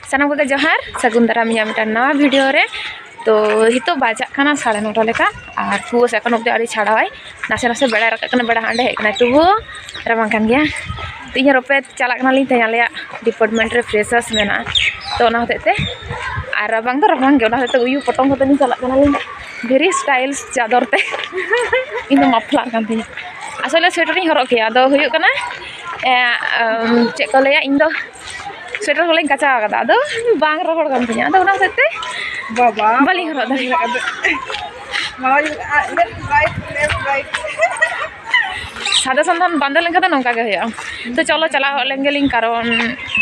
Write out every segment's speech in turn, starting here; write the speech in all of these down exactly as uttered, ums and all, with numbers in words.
ᱥᱟᱱᱟᱢ ᱠᱚᱜᱮ ᱡᱚᱦᱟᱨ, ᱥᱟᱹᱜᱩᱱ ᱫᱟᱨᱟᱢ ᱤᱧᱟᱹᱜ ᱢᱤᱫᱴᱟᱝ ᱱᱟᱣᱟ ᱵᱷᱤᱰᱤᱭᱳ ᱨᱮ᱾ ᱛᱚ ᱱᱤᱛᱚᱜ ᱵᱟᱡᱟᱜ ᱠᱟᱱᱟ ᱥᱟᱲᱮ ᱱᱚᱴᱟ ᱞᱮᱠᱟ, ᱟᱨ ᱠᱩᱣᱟᱹᱥᱟ ᱮᱠᱷᱚᱱ ᱚᱵᱫᱤ ᱟᱹᱣᱨᱤ ᱪᱷᱟᱲᱟᱣᱟᱭ᱾ ᱱᱟᱥᱮ ᱱᱟᱥᱮ ᱵᱮᱲᱟᱭ ᱨᱟᱠᱟᱵ ᱠᱟᱱᱟ, ᱵᱮᱲᱟ ᱦᱟᱸᱰᱮ ᱦᱮᱡ ᱠᱟᱱᱟᱭ, ᱛᱚᱵᱩ ᱨᱟᱵᱟᱝ ᱠᱟᱱ ᱜᱮᱭᱟ᱾ ᱛᱚ ᱤᱧ ᱟᱨ ᱚᱯᱮ ᱪᱟᱞᱟᱜ ᱠᱟᱱᱟᱞᱤᱧ ᱛᱮᱦᱮᱧ, ᱟᱞᱮᱭᱟᱜ ᱰᱤᱯᱟᱨᱴᱢᱮᱱᱴ ᱨᱮ ᱯᱷᱨᱮᱥᱟᱨᱥ ᱢᱮᱱᱟᱜᱼᱟ᱾ ᱛᱚ ᱚᱱᱟ ᱦᱚᱛᱮᱡ ᱛᱮ, ᱟᱨ ᱨᱟᱵᱟᱝ ᱫᱚ ᱨᱟᱵᱟᱝ ᱜᱮ, ᱚᱱᱟ ᱦᱚᱛᱮᱡ ᱛᱮ ᱩᱭᱩ ᱯᱚᱴᱚᱢ ᱠᱟᱛᱮ ᱞᱤᱧ ᱪᱟᱞᱟᱜ ᱠᱟᱱᱟᱞᱤᱧ᱾ ᱵᱷᱮᱨᱤ ᱥᱴᱟᱭᱤᱞᱥ ᱪᱟᱫᱚᱨ ᱛᱮ ᱤᱧ ᱫᱚ ᱢᱟᱯᱷᱞᱟᱨ ᱠᱟᱱ ᱛᱤᱧᱟᱹ᱾ ᱟᱥᱚᱞᱮ ᱥᱳᱭᱮᱴᱟᱨ ᱤᱧ ᱦᱚᱨᱚᱜ ᱠᱮᱭᱟ, ᱟᱫᱚ ᱦᱩᱭᱩᱜ ᱠᱟᱱᱟ, ᱮ, ᱟᱢ, ᱪᱮᱫ ᱠᱚ ᱞᱟᱹᱭᱟ, ᱤᱧ ᱫᱚ ᱥᱳᱭᱮᱴᱟᱨ ᱠᱚᱞᱮᱧ ᱠᱟᱪᱟᱣ ᱠᱟᱫᱟ, ᱟᱫᱚ ᱵᱟᱝ ᱨᱚᱦᱚᱲ ᱠᱟᱱ ᱛᱤᱧᱟᱹ, ᱟᱫᱚ ᱚᱱᱟ ᱦᱚᱛᱮᱡ ᱛᱮ ᱵᱟᱵᱟ, ᱵᱟᱹᱞᱤᱧ ᱦᱚᱨᱚᱜ ᱫᱟᱲᱮᱭᱟᱜ ᱠᱟᱱᱟ᱾ ᱢᱟᱢᱟ ᱞᱮᱯᱷᱴ ᱨᱟᱭᱤᱴ, ᱞᱮᱯᱷᱴ ᱨᱟᱭᱤᱴ᱾ ᱥᱟᱫᱟ ᱥᱟᱫᱷᱟᱨᱚᱱ ᱵᱟᱸᱫᱮ ᱞᱮᱱᱠᱷᱟᱱ ᱫᱚ ᱱᱚᱝᱠᱟ ᱜᱮ ᱦᱩᱭᱩᱜᱼᱟ᱾ ᱛᱚ ᱪᱚᱞᱚ ᱪᱟᱞᱟᱣ ᱦᱚᱫ ᱞᱮᱱ ᱜᱮᱞᱤᱧ, ᱠᱟᱨᱚᱱ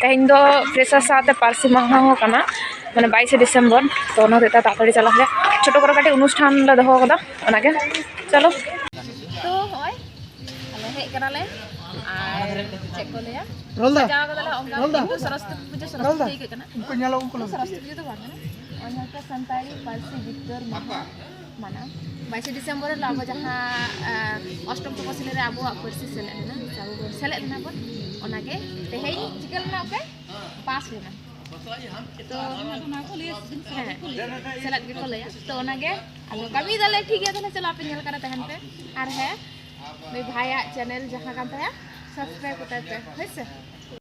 ᱛᱮᱦᱮᱧ ᱫᱚ ᱯᱷᱨᱮᱥᱟᱨ ᱥᱟᱶᱛᱮ ᱯᱟᱹᱨᱥᱤ ᱢᱟᱦᱟ ᱦᱚᱸ ᱠᱟᱱᱟ, ᱢᱟᱱᱮ ᱵᱟᱭᱤᱥᱮ ᱰᱤᱥᱮᱢᱵᱚᱨ᱾ ᱛᱚ ᱚᱱᱟ ᱦᱚᱛᱮᱡ ᱛᱮ ᱛᱟᱲᱟᱛᱟᱲᱤ ᱪᱟᱞᱟᱜ ᱦᱩᱭᱩᱜᱼᱟ᱾ ᱪᱷᱳᱴᱳ ᱠᱚᱨᱮ ᱠᱟᱹᱴᱤᱡ ᱚᱱᱩᱥᱴᱷᱟᱱ ᱞᱮ ᱫᱚᱦᱚ ᱠᱟᱫᱟ, ᱚᱱᱟᱜᱮ᱾ ᱪᱚᱞᱚ᱾ ᱛᱚ ᱦᱚᱸᱜᱼᱚᱭ ᱟᱞᱮ ᱦᱮᱡ ᱠᱟᱱᱟᱞᱮ, ᱟᱨ ᱪᱮᱫ ᱠᱚ ᱞᱟᱹᱭᱟ, ᱨᱚᱞ ᱫᱟ᱾ ᱥᱟᱡᱟᱣ ᱠᱟᱫᱟᱞᱮ ᱚᱱᱠᱟ, ᱨᱚᱞ ᱫᱟ᱾ ᱠᱤᱱᱛᱩ ᱥᱚᱨᱚᱥᱚᱛᱤ ᱯᱩᱡᱟᱹ, ᱨᱚᱞ ᱫᱟ᱾ ᱥᱚᱨᱚᱥᱚᱛᱤ ᱟᱹᱭᱠᱟᱹᱜ ᱠᱟᱱᱟ᱾ ᱩᱱᱠᱩ ᱧᱮᱞᱚᱜ, ᱩᱱᱠᱩ ᱞᱟᱹᱜᱤᱫ᱾ ᱥᱚᱨᱚᱥᱚᱛᱤ ᱯᱩᱡᱟᱹ ᱫᱚ ᱵᱟᱝ ᱠᱟᱱᱟ, ᱚᱱᱟ ᱦᱚᱭᱛᱳ ᱥᱟᱱᱛᱟᱲᱤ ᱯᱟᱹᱨᱥᱤ ᱡᱤᱛᱠᱟᱹᱨ ᱢᱟᱦᱟ ᱢᱟᱱᱟᱣ᱾ ᱵᱟᱭᱤᱥᱮ ᱰᱤᱥᱮᱢᱵᱚᱨ ᱨᱮ ᱟᱵᱚ ᱡᱟᱦᱟᱸ, ᱟᱸ, ᱚᱥᱴᱚᱢ ᱛᱚᱯᱚᱥᱤᱞᱤ ᱨᱮ ᱟᱵᱚᱣᱟᱜ ᱯᱟᱹᱨᱥᱤ ᱥᱮᱞᱮᱫ ᱞᱮᱱᱟ, ᱥᱮ ᱟᱵᱚ ᱵᱚᱱ ᱥᱮᱞᱮᱫ ᱞᱮᱱᱟ ᱵᱚᱱ, ᱚᱱᱟᱜᱮ ᱛᱮᱦᱮᱧ ᱪᱤᱠᱟᱹ ᱞᱮᱱᱟ ᱟᱯᱮ? ᱯᱟᱥ ᱞᱮᱱᱟ᱾ ᱛᱚ ᱚᱱᱟ ᱠᱚ ᱞᱟᱹᱭᱟ, ᱦᱮᱸ, ᱥᱮᱞᱮᱫ ᱜᱮᱠᱚ ᱞᱟᱹᱭᱟ᱾ ᱛᱚ ᱚᱱᱟᱜᱮ ᱟᱫᱚ ᱠᱟᱹᱢᱤᱭ ᱫᱟᱞᱮ, ᱴᱷᱤᱠ ᱜᱮᱭᱟ, ᱛᱟᱦᱞᱮ ᱪᱚᱞᱚ ᱟᱯᱮ ᱧᱮᱞ ᱠᱟᱨᱮ ᱛᱟᱦᱮᱱ ᱯᱮ᱾ ᱟᱨ ᱦᱮᱸ, ᱱᱩᱭ ᱵᱷᱟᱭᱟᱜ ᱪᱮᱱᱮᱞ ᱡᱟᱦᱟᱸ ᱠᱟᱱ ᱛᱟᱭᱟ, ᱥᱟᱵᱥᱠᱨᱟᱭᱤᱵ ᱠᱟᱛᱟᱭ ᱯᱮ, ᱦᱳᱭ ᱥᱮ?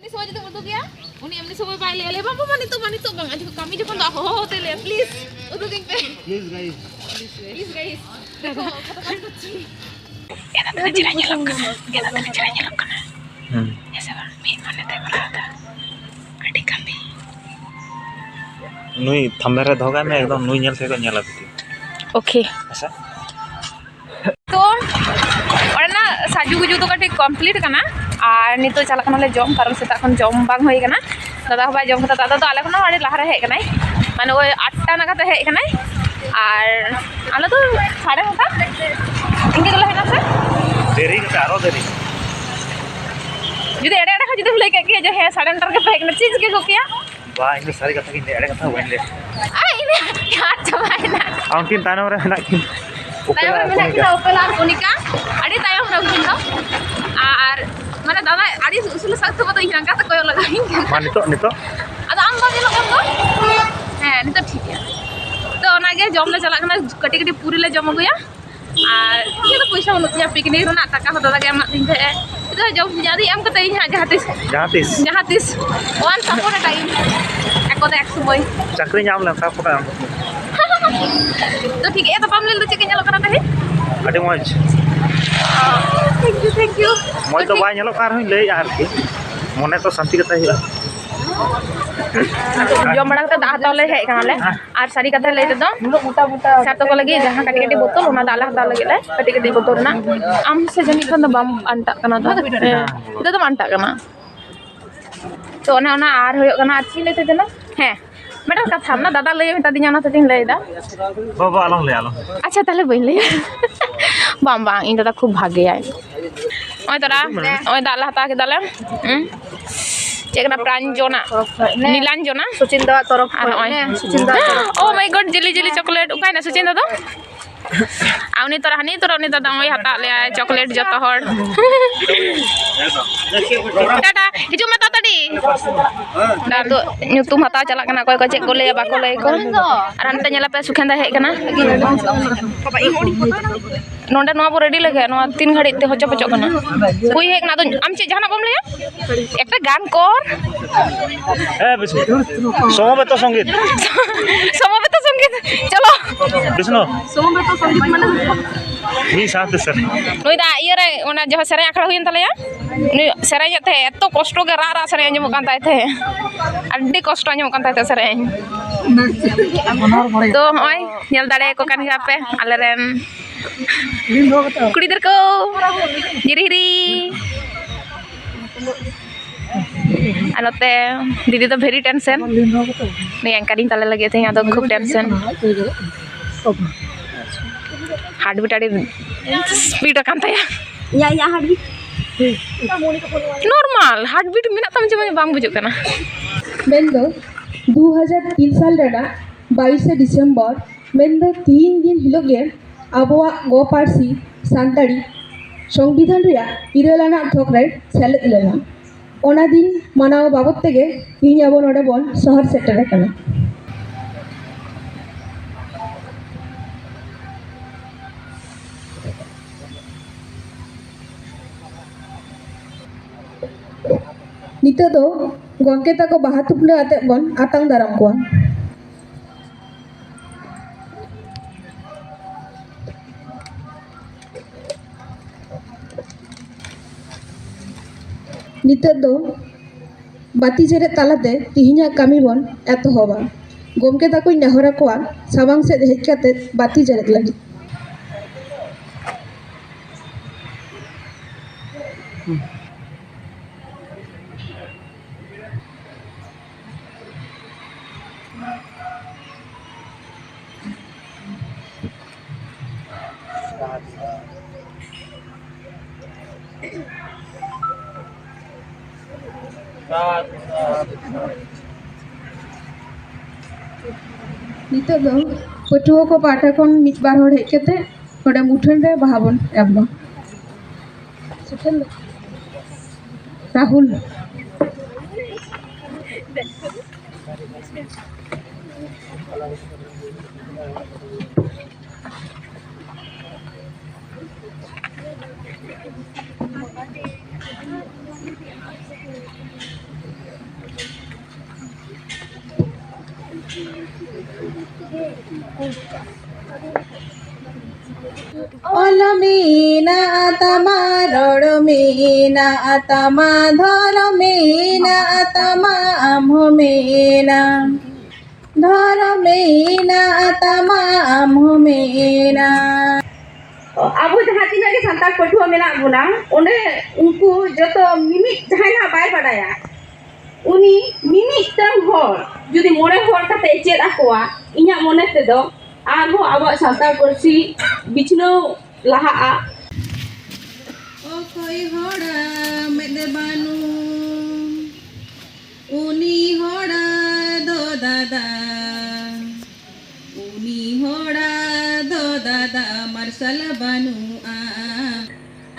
ᱩᱱᱤ ᱥᱚᱢᱚᱭ ᱡᱩᱫᱤᱢ ᱩᱫᱩᱜᱮᱭᱟ, ᱩᱱᱤ ᱮᱢᱱᱤ ᱥᱚᱢᱚᱭ ᱵᱟᱭ ᱞᱟᱹᱭᱟ, ᱞᱟᱹᱭᱟ, "ᱵᱟᱝ, ᱵᱟᱝ, ᱵᱟᱝ, ᱱᱤᱛᱚᱜ ᱵᱟᱝ", ᱟᱨ ᱡᱚᱠᱷᱚᱱ ᱠᱟᱹᱢᱤ ᱡᱚᱠᱷᱚᱱ ᱫᱚ ᱦᱚᱦᱚ ᱦᱚᱦᱚ ᱛᱮ ᱞᱟᱹᱭᱟ, "ᱯᱞᱤᱡ, ᱩᱫᱩᱜᱟᱹᱧ ᱯᱮ, ᱯᱞᱤᱡ, ᱜᱟᱭᱤᱥ, ᱯᱞᱤᱡ, ᱜᱟᱭᱤᱥ, ᱫᱮᱠᱷᱚ, ᱠᱷᱟᱛᱟ ᱠᱟᱱ ᱠᱚ ᱪᱮᱫ?" ᱮᱱᱟ ᱛᱟᱦᱞᱮ ᱪᱮᱦᱨᱟ ᱧᱮᱞᱚᱜ ᱠᱟᱱᱟ, ᱮᱱᱟ ᱛᱟᱦᱞᱮ ᱪᱮᱦᱨᱟ ᱧᱮᱞᱚᱜ ᱠᱟᱱᱟ᱾ ᱦᱩᱸ᱾ ᱦᱮᱸ ᱥᱮ ᱵᱟᱝ? ᱢᱤᱫ ᱢᱚᱱᱮ ᱛᱮ ᱠᱚᱨᱟᱣ ᱫᱟ᱾ ᱟᱹᱰᱤ ᱠᱟᱹᱢᱤ᱾ ᱱᱩᱭ ᱛᱷᱟᱢᱵᱱᱮᱞ ᱨᱮ ᱫᱚᱦᱚ ᱠᱟᱜ ᱢᱮ, ᱮᱠᱫᱚᱢ ᱱᱩᱭ ᱧᱮᱞ ᱛᱮᱜᱮ ᱠᱚ ᱧᱮᱞᱟ ᱵᱷᱤᱰᱤᱭᱳ᱾ ᱳᱠᱮ᱾ ᱦᱮᱸ ᱥᱮ? ᱛᱚ, ᱚᱸᱰᱮᱱᱟᱜ ᱥᱟᱡᱩᱜᱩᱡᱩ ᱫᱚ ᱠᱟᱹᱴᱤᱡ ᱠᱚᱢᱯᱞᱤᱴ ᱠᱟᱱᱟ, ᱟᱨ ᱱᱤᱛᱚᱜ ᱪᱟᱞᱟᱜ ᱠᱟᱱᱟᱞᱮ ᱡᱚᱢ, ᱠᱟᱨᱚᱱ ᱥᱮᱛᱟᱜ ᱠᱷᱚᱱ ᱡᱚᱢ ᱵᱟᱝ ᱦᱩᱭ ᱠᱟᱱᱟ᱾ ᱫᱟᱫᱟ ᱦᱚᱸ ᱵᱟᱭ ᱡᱚᱢ ᱠᱟᱫᱟ, ᱫᱟᱫᱟ ᱫᱚ ᱟᱞᱮ ᱠᱷᱚᱱ ᱦᱚᱸ ᱟᱹᱰᱤ ᱞᱟᱦᱟ ᱨᱮ ᱦᱮᱡ ᱠᱟᱱᱟᱭ, ᱢᱟᱱᱮ ᱳᱭ ᱟᱴᱴᱟ ᱱᱟᱜᱟᱛ ᱮ ᱦᱮᱡ ᱠᱟᱱᱟᱭ, ᱟᱨ ᱟᱞᱮ ᱫᱚ ᱥᱟᱲᱮ ᱱᱚᱴᱟ ᱤᱱᱠᱟᱹ ᱜᱮᱞᱮ ᱦᱮᱡ ᱱᱟ ᱥᱮ᱾ ᱫᱮᱨᱤ ᱠᱟᱛᱮ, ᱟᱨᱚ ᱫᱮᱨᱤ᱾ ᱡᱩᱫᱤ ᱮᱲᱮ ᱮᱲᱮ ᱦᱚᱸ ᱡᱩᱫᱤᱢ ᱞᱟᱹᱭ ᱠᱮᱫ ᱜᱮᱭᱟ ᱡᱮ ᱦᱮᱸ ᱥᱟᱲᱮ ᱱᱚᱴᱟ ᱨᱮᱜᱮ ᱯᱮ ᱦᱮᱡ ᱠᱟᱱᱟ, ᱪᱮᱫ ᱪᱤᱠᱟᱹ ᱠᱚᱜ ᱠᱮᱭᱟ? ᱵᱟ, ᱤᱧ ᱫᱚ ᱥᱟᱹᱨᱤ ᱠᱟᱛᱷᱟ ᱜᱤᱧ ᱞᱟᱹᱭᱟ, ᱮᱲᱮ ᱠᱟᱛᱷᱟ ᱦᱚᱸ ᱵᱟᱹᱧ ᱞᱟᱹᱭᱟ᱾ ᱟᱭ, ᱤᱱᱟᱹ ᱟᱫ ᱪᱟᱵᱟᱭᱮᱱᱟ᱾ ᱟᱢ ᱠᱤᱱ ᱛᱟᱭᱱᱚᱢ ᱨᱮ ᱢᱮᱱᱟᱜ ᱠᱤᱱ᱾ ᱛᱟᱭᱚᱢ ᱨᱮ ᱩᱯᱮᱞᱟ ᱢᱮᱱᱟᱜ ᱟᱨ ᱠᱤᱱᱟ ᱠᱚᱱᱤᱠᱟ᱾ ᱩᱯᱮᱞᱟ ᱟᱨ ᱠᱚᱱᱤᱠᱟ, ᱟᱹᱰᱤ ᱛᱟᱭᱚᱢ ᱨᱮ ᱩᱱᱠᱤᱱ ᱫᱚ᱾ ᱟᱨ ᱢᱟᱱᱮ ᱫᱟᱫᱟ ᱟᱹᱰᱤ ᱩᱥᱩᱞ ᱥᱟᱵ ᱛᱟᱵᱚ ᱫᱚ ᱤᱧ ᱨᱟᱸᱜᱟ ᱛᱮ ᱠᱚᱭᱚᱜ ᱞᱟᱜᱟᱣᱤᱧ ᱠᱟᱱᱟ᱾ ᱢᱟ ᱱᱤᱛᱚᱜ, ᱱᱤᱛᱚᱜ? ᱟᱫᱚ ᱟᱢ ᱵᱟᱝ ᱧᱮᱞᱚᱜ ᱠᱟᱱ ᱫᱚ᱾ ᱦᱮᱸ, ᱱᱤᱛᱚᱜ ᱴᱷᱤᱠ ᱜᱮᱭᱟ᱾ ᱛᱚ ᱚᱱᱟᱜᱮ ᱡᱚᱢ ᱞᱮ ᱪᱟᱞᱟᱜ ᱠᱟᱱᱟ, ᱠᱟᱹᱴᱤᱡ ᱠᱟᱹᱴᱤᱡ ᱯᱩᱨᱤ ᱞᱮ ᱡᱚᱢ ᱟᱹᱜᱩᱭᱟ᱾ ᱟᱨ ᱤᱧᱟᱹᱜ ᱫᱚ ᱯᱚᱭᱥᱟ ᱵᱟᱹᱱᱩᱜ ᱛᱤᱧᱟ, ᱯᱤᱠᱱᱤᱠ ᱨᱮᱱᱟᱜ ᱴᱟᱠᱟ ᱦᱚᱸ ᱫᱟᱫᱟ ᱜᱮ ᱮᱢᱟᱜ ᱛᱤᱧ ᱛᱟᱦᱮᱸᱜᱼᱟ᱾ ᱱᱤᱛᱚᱜ ᱡᱚᱢ ᱡᱟᱹᱨᱤ ᱮᱢ ᱠᱟᱛᱮ ᱤᱧ ᱦᱟᱸᱜ ᱡᱟᱦᱟᱸ ᱛᱤᱥ ᱡᱟᱦᱟᱸ ᱛᱤᱥ ᱡᱟᱦᱟᱸ ᱛᱤᱥ ᱚᱣᱟᱱᱥ ᱟᱯᱚᱱ ᱮ ᱴᱟᱭᱤᱢ ᱮᱠ ᱚᱠᱛᱚ ᱮᱠ ᱥᱚᱢᱚᱭ᱾ ᱪᱟᱹᱠᱨᱤ ᱧᱟᱢ ᱞᱮᱱ ᱛᱟᱨᱯᱚᱨᱮ ᱟᱢ᱾ ᱛᱚ ᱴᱷᱤᱠ ᱜᱮᱭᱟ, ᱛᱟᱯᱟᱢ ᱞᱤᱞ ᱫᱚ ᱪᱮᱫ ᱞᱮᱠᱟ ᱧᱮᱞᱚᱜ ᱠᱟᱱᱟ ᱛᱟᱦᱮᱸᱫ? ᱟᱹᱰᱤ ᱢᱚᱡᱽ᱾ Thank you, thank you. ᱢᱚᱡᱽ ᱫᱚ ᱵᱟᱭ ᱧᱮᱞᱚᱜ ᱠᱟᱱ ᱨᱮᱦᱚᱸᱧ ᱞᱟᱹᱭᱮᱫᱼᱟ ᱟᱨᱠᱤ, ᱢᱚᱱᱮ ᱛᱚ ᱥᱟᱱᱛᱤ ᱠᱟᱛᱮ ᱦᱩᱭᱩᱜᱼᱟ᱾ ᱡᱚᱢ ᱵᱟᱲᱟ ᱠᱟᱛᱮ ᱫᱟᱜ ᱦᱟᱛᱟᱣ ᱞᱮ ᱦᱮᱡ ᱠᱟᱱᱟᱞᱮ᱾ ᱦᱮᱸ᱾ ᱟᱨ ᱥᱟᱹᱨᱤ ᱠᱟᱛᱷᱟ ᱞᱟᱹᱭ ᱛᱮᱫᱚ, ᱥᱟᱨ ᱛᱟᱠᱚ ᱞᱟᱹᱜᱤᱫ ᱡᱟᱦᱟᱸ ᱠᱟᱹᱴᱤᱡ ᱠᱟᱹᱴᱤᱡ ᱵᱳᱛᱚᱞ, ᱚᱱᱟ ᱫᱟᱜ ᱞᱮ ᱦᱟᱛᱟᱣ ᱞᱟᱹᱜᱤᱫ ᱞᱮ, ᱠᱟᱹᱴᱤᱡ ᱠᱟᱹᱴᱤᱡ ᱵᱳᱛᱚᱞ ᱨᱮᱱᱟᱜ᱾ ᱟᱢ ᱥᱮ ᱡᱟᱹᱱᱤᱡ ᱠᱷᱟᱱ ᱫᱚ ᱵᱟᱢ ᱟᱱᱴᱟᱜ ᱠᱟᱱᱟ ᱫᱚ᱾ ᱦᱮᱸ᱾ ᱱᱤᱛᱚᱜ ᱫᱚᱢ ᱟᱱᱴᱟᱜ ᱠᱟᱱᱟ᱾ ᱛᱚ ᱚᱱᱮ ᱚᱱᱟ ᱟᱨ ᱦᱩᱭᱩᱜ ᱠᱟᱱᱟ, ᱟᱨ ᱪᱮᱫ ᱞᱟᱹᱭ ᱛᱟᱦᱮᱸ ᱠᱟᱱᱟ? ᱦᱮᱸ, ᱢᱤᱫᱴᱟᱝ ᱠᱟᱛᱷᱟ ᱢᱮᱱᱟᱜᱼᱟ, ᱫᱟᱫᱟ ᱞᱟᱹᱭ ᱢᱮᱛᱟ ᱫᱤᱧᱟ, ᱚᱱᱟ ᱛᱮᱜᱤᱧ ᱞᱟᱹᱭ ᱮᱫᱟ᱾ ᱵᱟᱵᱟ, ᱟᱞᱚᱢ ᱞᱟᱹᱭᱟ, ᱟᱞᱚᱢ ᱞᱟᱹᱭᱟ᱾ ᱟᱪᱪᱷᱟ, ᱛᱟᱦᱞᱮ ᱵᱟᱹᱧ ᱞᱟᱹᱭᱟ᱾ ᱵᱟᱝ, ᱵᱟᱝ, ᱤᱧ ᱫᱟᱫᱟ ᱠᱷᱩᱵ ᱵᱷᱟᱜᱮᱭᱟᱭ᱾ ᱱᱚᱜᱼᱚᱭ ᱛᱚᱨᱟ, ᱱᱚᱜᱼᱚᱭ ᱫᱟᱜ ᱞᱮ ᱦᱟᱛᱟᱣ ᱠᱮᱫᱟᱞᱮ᱾ ᱦᱩᱸ? ᱪᱮᱫ ᱠᱟᱱᱟ? ᱯᱨᱟᱧᱡᱚᱱᱟ, ᱱᱤᱞᱟᱧᱡᱚᱱᱟ᱾ ᱥᱚᱪᱤᱱ ᱫᱟ ᱛᱚᱨᱚᱯ ᱟᱨ ᱠᱷᱚᱱ, ᱱᱚᱜᱼᱚᱭ᱾ ᱦᱮᱸ, ᱥᱚᱪᱤᱱ ᱫᱟ ᱛᱚᱨᱚᱯ ᱠᱷᱚᱱ᱾ Oh my God, ᱡᱤᱞᱤ ᱡᱤᱞᱤ chocolate᱾ ᱚᱠᱟᱭᱱᱟ Sachin ᱫᱟᱫᱟ? ᱟᱨ ᱩᱱᱤ ᱛᱚᱨᱟ, ᱦᱟᱹᱱᱤ ᱛᱚᱨᱟ, ᱩᱱᱤ ᱫᱟᱫᱟ ᱱᱚᱜᱼᱚᱭ ᱦᱟᱛᱟᱣ ᱞᱮᱭᱟᱭ chocolate ᱡᱚᱛᱚ ᱦᱚᱲ᱾ ᱴᱟᱴᱟ, ᱦᱤᱡᱩᱜ ᱢᱮ ᱛᱟᱲᱟᱛᱟᱲᱤ᱾ ᱱᱤᱛᱚᱜ ᱧᱩᱛᱩᱢ ᱦᱟᱛᱟᱣ ᱪᱟᱞᱟᱜ ᱠᱟᱱᱟ, ᱚᱠᱚᱭ ᱠᱚ ᱪᱮᱫ ᱠᱚ ᱞᱟᱹᱭᱟ ᱵᱟᱠᱚ ᱞᱟᱹᱭ ᱠᱚ᱾ ᱟᱨ ᱦᱟᱱᱛᱮ ᱧᱮᱞ ᱯᱮ, ᱥᱩᱠᱷᱮᱱ ᱫᱟ ᱦᱮᱡ ᱠᱟᱱᱟ᱾ ᱱᱚᱰᱮ ᱱᱚᱣᱟ ᱵᱚ ready ᱞᱟᱹᱜᱤᱫ, ᱱᱚᱣᱟ ᱛᱤᱱ ᱜᱷᱟᱹᱲᱤᱡ ᱛᱮ ᱦᱚᱪᱚ ᱯᱚᱪᱚᱜ ᱠᱟᱱᱟ᱾ ᱦᱩᱭ ᱦᱮᱡ ᱠᱟᱱᱟ, ᱟᱫᱚ ᱟᱢ ᱪᱮᱫ ᱡᱟᱦᱟᱱᱟᱜ ᱵᱟᱢ ᱞᱟᱹᱭᱟ? ᱮᱠᱴᱟ ᱜᱟᱱ ᱠᱚᱨ᱾ ᱦᱮᱸ, ᱵᱤᱥᱱᱩ᱾ ᱥᱚᱢᱚᱵᱮᱛᱚ ᱥᱚᱝᱜᱤᱛ᱾ ᱥᱚᱢᱚᱵᱮᱛᱚ ᱥᱚᱝᱜᱤᱛ᱾ ᱪᱚᱞᱚ᱾ ᱵᱤᱥᱱᱩ᱾ ᱥᱚᱢᱚᱵᱮᱛᱚ ᱥᱚᱝᱜᱤᱛ ᱢᱟᱱᱮ? ᱢᱤᱫ ᱥᱟᱶᱛᱮ ᱥᱮᱨᱮᱧ᱾ ᱱᱩᱭ ᱫᱟ ᱤᱭᱟᱹ ᱨᱮ, ᱚᱱᱟ ᱡᱟᱦᱟᱸ ᱥᱮᱨᱮᱧ ᱟᱠᱷᱲᱟ ᱦᱩᱭᱮᱱ ᱛᱟᱞᱮᱭᱟ, ᱩᱱᱤ ᱥᱮᱨᱮᱧᱮᱫ ᱛᱟᱦᱮᱸᱫ, ᱮᱛᱚ ᱠᱚᱥᱴᱚ ᱜᱮ ᱨᱟᱜ ᱨᱟᱜ ᱥᱮᱨᱮᱧ ᱟᱸᱡᱚᱢᱚᱜ ᱠᱟᱱ ᱛᱟᱭ ᱛᱟᱦᱮᱸᱫ᱾ ᱟᱹᱰᱤ ᱠᱚᱥᱴᱚ ᱟᱸᱡᱚᱢᱚᱜ ᱠᱟᱱ ᱛᱟᱭ ᱛᱟᱦᱮᱸᱫ ᱥᱮᱨᱮᱧ᱾ ᱛᱚ ᱦᱚᱸᱜᱼᱚᱭ ᱧᱮᱞ ᱫᱟᱲᱮᱭᱟᱠᱚ ᱠᱟᱱ ᱜᱮᱭᱟ ᱯᱮ ᱟᱞᱮᱨᱮᱱ ᱠᱩᱲᱤ ᱜᱤᱫᱟᱹᱨ ᱠᱚ, ᱦᱤᱨᱤ ᱦᱤᱨᱤ᱾ ᱟᱨ ᱱᱚᱛᱮ ᱫᱤᱫᱤ ᱫᱚ very tension, ᱱᱩᱭ anchor ᱤᱧ ᱛᱟᱞᱮ ᱞᱟᱹᱜᱤᱫ ᱛᱮᱦᱮᱧ, ᱟᱫᱚ ᱠᱷᱩᱵ tension᱾ Heartbeat ᱟᱹᱰᱤ speed ᱟᱠᱟᱱ ᱛᱟᱭᱟ᱾ ᱤᱧᱟᱹᱜ, ᱤᱧᱟᱹᱜ heartbeat᱾ Normal heartbeat ᱢᱮᱱᱟᱜ ᱛᱟᱢ ᱡᱮ ᱵᱟᱝ ᱵᱩᱡᱩᱜ ᱠᱟᱱᱟ᱾ ᱢᱮᱱᱫᱚ ᱫᱩ ᱦᱟᱡᱟᱨ ᱛᱤᱱ ᱥᱟᱞ ᱨᱮᱱᱟᱜ ᱵᱟᱭᱤᱥᱮ ᱰᱤᱥᱮᱢᱵᱚᱨ, ᱢᱮᱱᱫᱚ ᱛᱤᱦᱤᱧ ᱫᱤᱱ ᱦᱤᱞᱳᱜ ᱜᱮ ᱟᱵᱚᱣᱟᱜ ᱜᱚ ᱯᱟᱹᱨᱥᱤ ᱥᱟᱱᱛᱟᱲᱤ ᱥᱚᱝᱵᱤᱫᱷᱟᱱ ᱨᱮᱭᱟᱜ ᱤᱨᱟᱹᱞ ᱟᱱᱟᱜ ᱛᱷᱚᱠ ᱨᱮ ᱥᱮᱞᱮᱫ ᱞᱮᱱᱟ᱾ ᱚᱱᱟ ᱫᱤᱱ ᱢᱟᱱᱟᱣ ᱵᱟᱵᱚᱫ ᱛᱮᱜᱮ ᱛᱮᱦᱮᱧ ᱟᱵᱚ ᱱᱚᱰᱮ ᱵᱚᱱ ᱥᱚᱦᱚᱨ ᱥᱮᱴᱮᱨ ᱟᱠᱟᱱᱟ᱾ ᱱᱤᱛᱚᱜ ᱫᱚ ᱜᱚᱢᱠᱮ ᱛᱟᱠᱚ ᱵᱟᱦᱟ ᱛᱷᱩᱯᱱᱟᱹ ᱟᱛᱮᱫ ᱵᱚᱱ ᱟᱛᱟᱝ ᱫᱟᱨᱟᱢ ᱠᱚᱣᱟ᱾ ᱱᱤᱛᱚᱜ ᱫᱚ ᱵᱟᱹᱛᱤ ᱡᱮᱨᱮᱫ ᱛᱟᱞᱟᱛᱮ ᱛᱤᱦᱤᱧᱟᱜ ᱠᱟᱹᱢᱤ ᱵᱚᱱ ᱮᱛᱚᱦᱚᱵᱟ᱾ ᱜᱚᱢᱠᱮ ᱛᱟᱠᱚᱧ ᱱᱮᱦᱚᱨ ᱟᱠᱚᱣᱟ ᱥᱟᱢᱟᱝ ᱥᱮᱫ ᱦᱮᱡ ᱠᱟᱛᱮ ᱵᱟᱹᱛᱤ ᱡᱮᱨᱮᱫ ᱞᱟᱹᱜᱤᱫ᱾ ᱱᱤᱛᱚᱜ ᱫᱚ ᱯᱟᱹᱴᱷᱩᱣᱟᱹ ᱠᱚ ᱯᱟᱦᱴᱟ ᱠᱷᱚᱱ ᱢᱤᱫ ᱵᱟᱨ ᱦᱚᱲ ᱦᱮᱡ ᱠᱟᱛᱮ ᱱᱚᱰᱮ ᱢᱩᱴᱷᱟᱹᱱ ᱨᱮ ᱵᱟᱦᱟ ᱵᱚᱱ ᱮᱢ ᱢᱟ᱾ ᱨᱟᱦᱩᱞ᱾ ᱚᱞ ᱢᱮᱱᱟᱜ ᱛᱟᱢᱟ, ᱨᱚᱲ ᱢᱮᱱᱟᱜ ᱛᱟᱢᱟ, ᱫᱷᱚᱨᱚᱢ ᱢᱮᱱᱟᱜ ᱛᱟᱢᱟ, ᱟᱢ ᱦᱚᱸ ᱢᱮᱱᱟᱢ᱾ ᱫᱷᱚᱨᱚᱢ ᱢᱮᱱᱟᱜ ᱛᱟᱢᱟ, ᱟᱢ ᱦᱚᱸ ᱢᱮᱱᱟᱢ᱾ ᱟᱵᱚ ᱡᱟᱦᱟᱸ ᱛᱤᱱᱟᱹᱜ ᱜᱮ ᱥᱟᱱᱛᱟᱲ ᱯᱟᱹᱴᱷᱩᱣᱟᱹ ᱢᱮᱱᱟᱜ ᱵᱚᱱᱟ, ᱚᱸᱰᱮ ᱩᱱᱠᱩ ᱡᱚᱛᱚ ᱢᱤᱢᱤᱫ ᱡᱟᱦᱟᱸᱭ ᱱᱟᱦᱟᱜ ᱵᱟᱭ ᱵᱟᱰᱟᱭᱟ, ᱩᱱᱤ ᱢᱤᱢᱤᱫᱴᱟᱝ ᱦᱚᱲ ᱡᱩᱫᱤ ᱢᱚᱬᱮ ᱦᱚᱲ ᱠᱟᱛᱮ ᱪᱮᱫ ᱟᱠᱚᱣᱟ, ᱤᱧᱟᱹᱜ ᱢᱚᱱᱮ ᱛᱮᱫᱚ ᱟᱨᱦᱚᱸ ᱟᱵᱚᱣᱟᱜ ᱥᱟᱱᱛᱟᱲ ᱯᱟᱹᱨᱥᱤ ᱵᱤᱪᱷᱱᱟᱹᱣ ᱞᱟᱦᱟᱜᱼᱟ᱾ ᱚᱠᱚᱭ ᱦᱚᱲᱟᱜ ᱢᱮᱫ ᱵᱟᱹᱱᱩᱜ, ᱩᱱᱤ ᱦᱚᱲᱟᱜ ᱫᱚ ᱫᱟᱫᱟ, ᱩᱱᱤ ᱦᱚᱲᱟᱜ ᱫᱚ ᱫᱟᱫᱟ ᱢᱟᱨᱥᱟᱞ ᱵᱟᱹᱱᱩᱜᱼᱟ᱾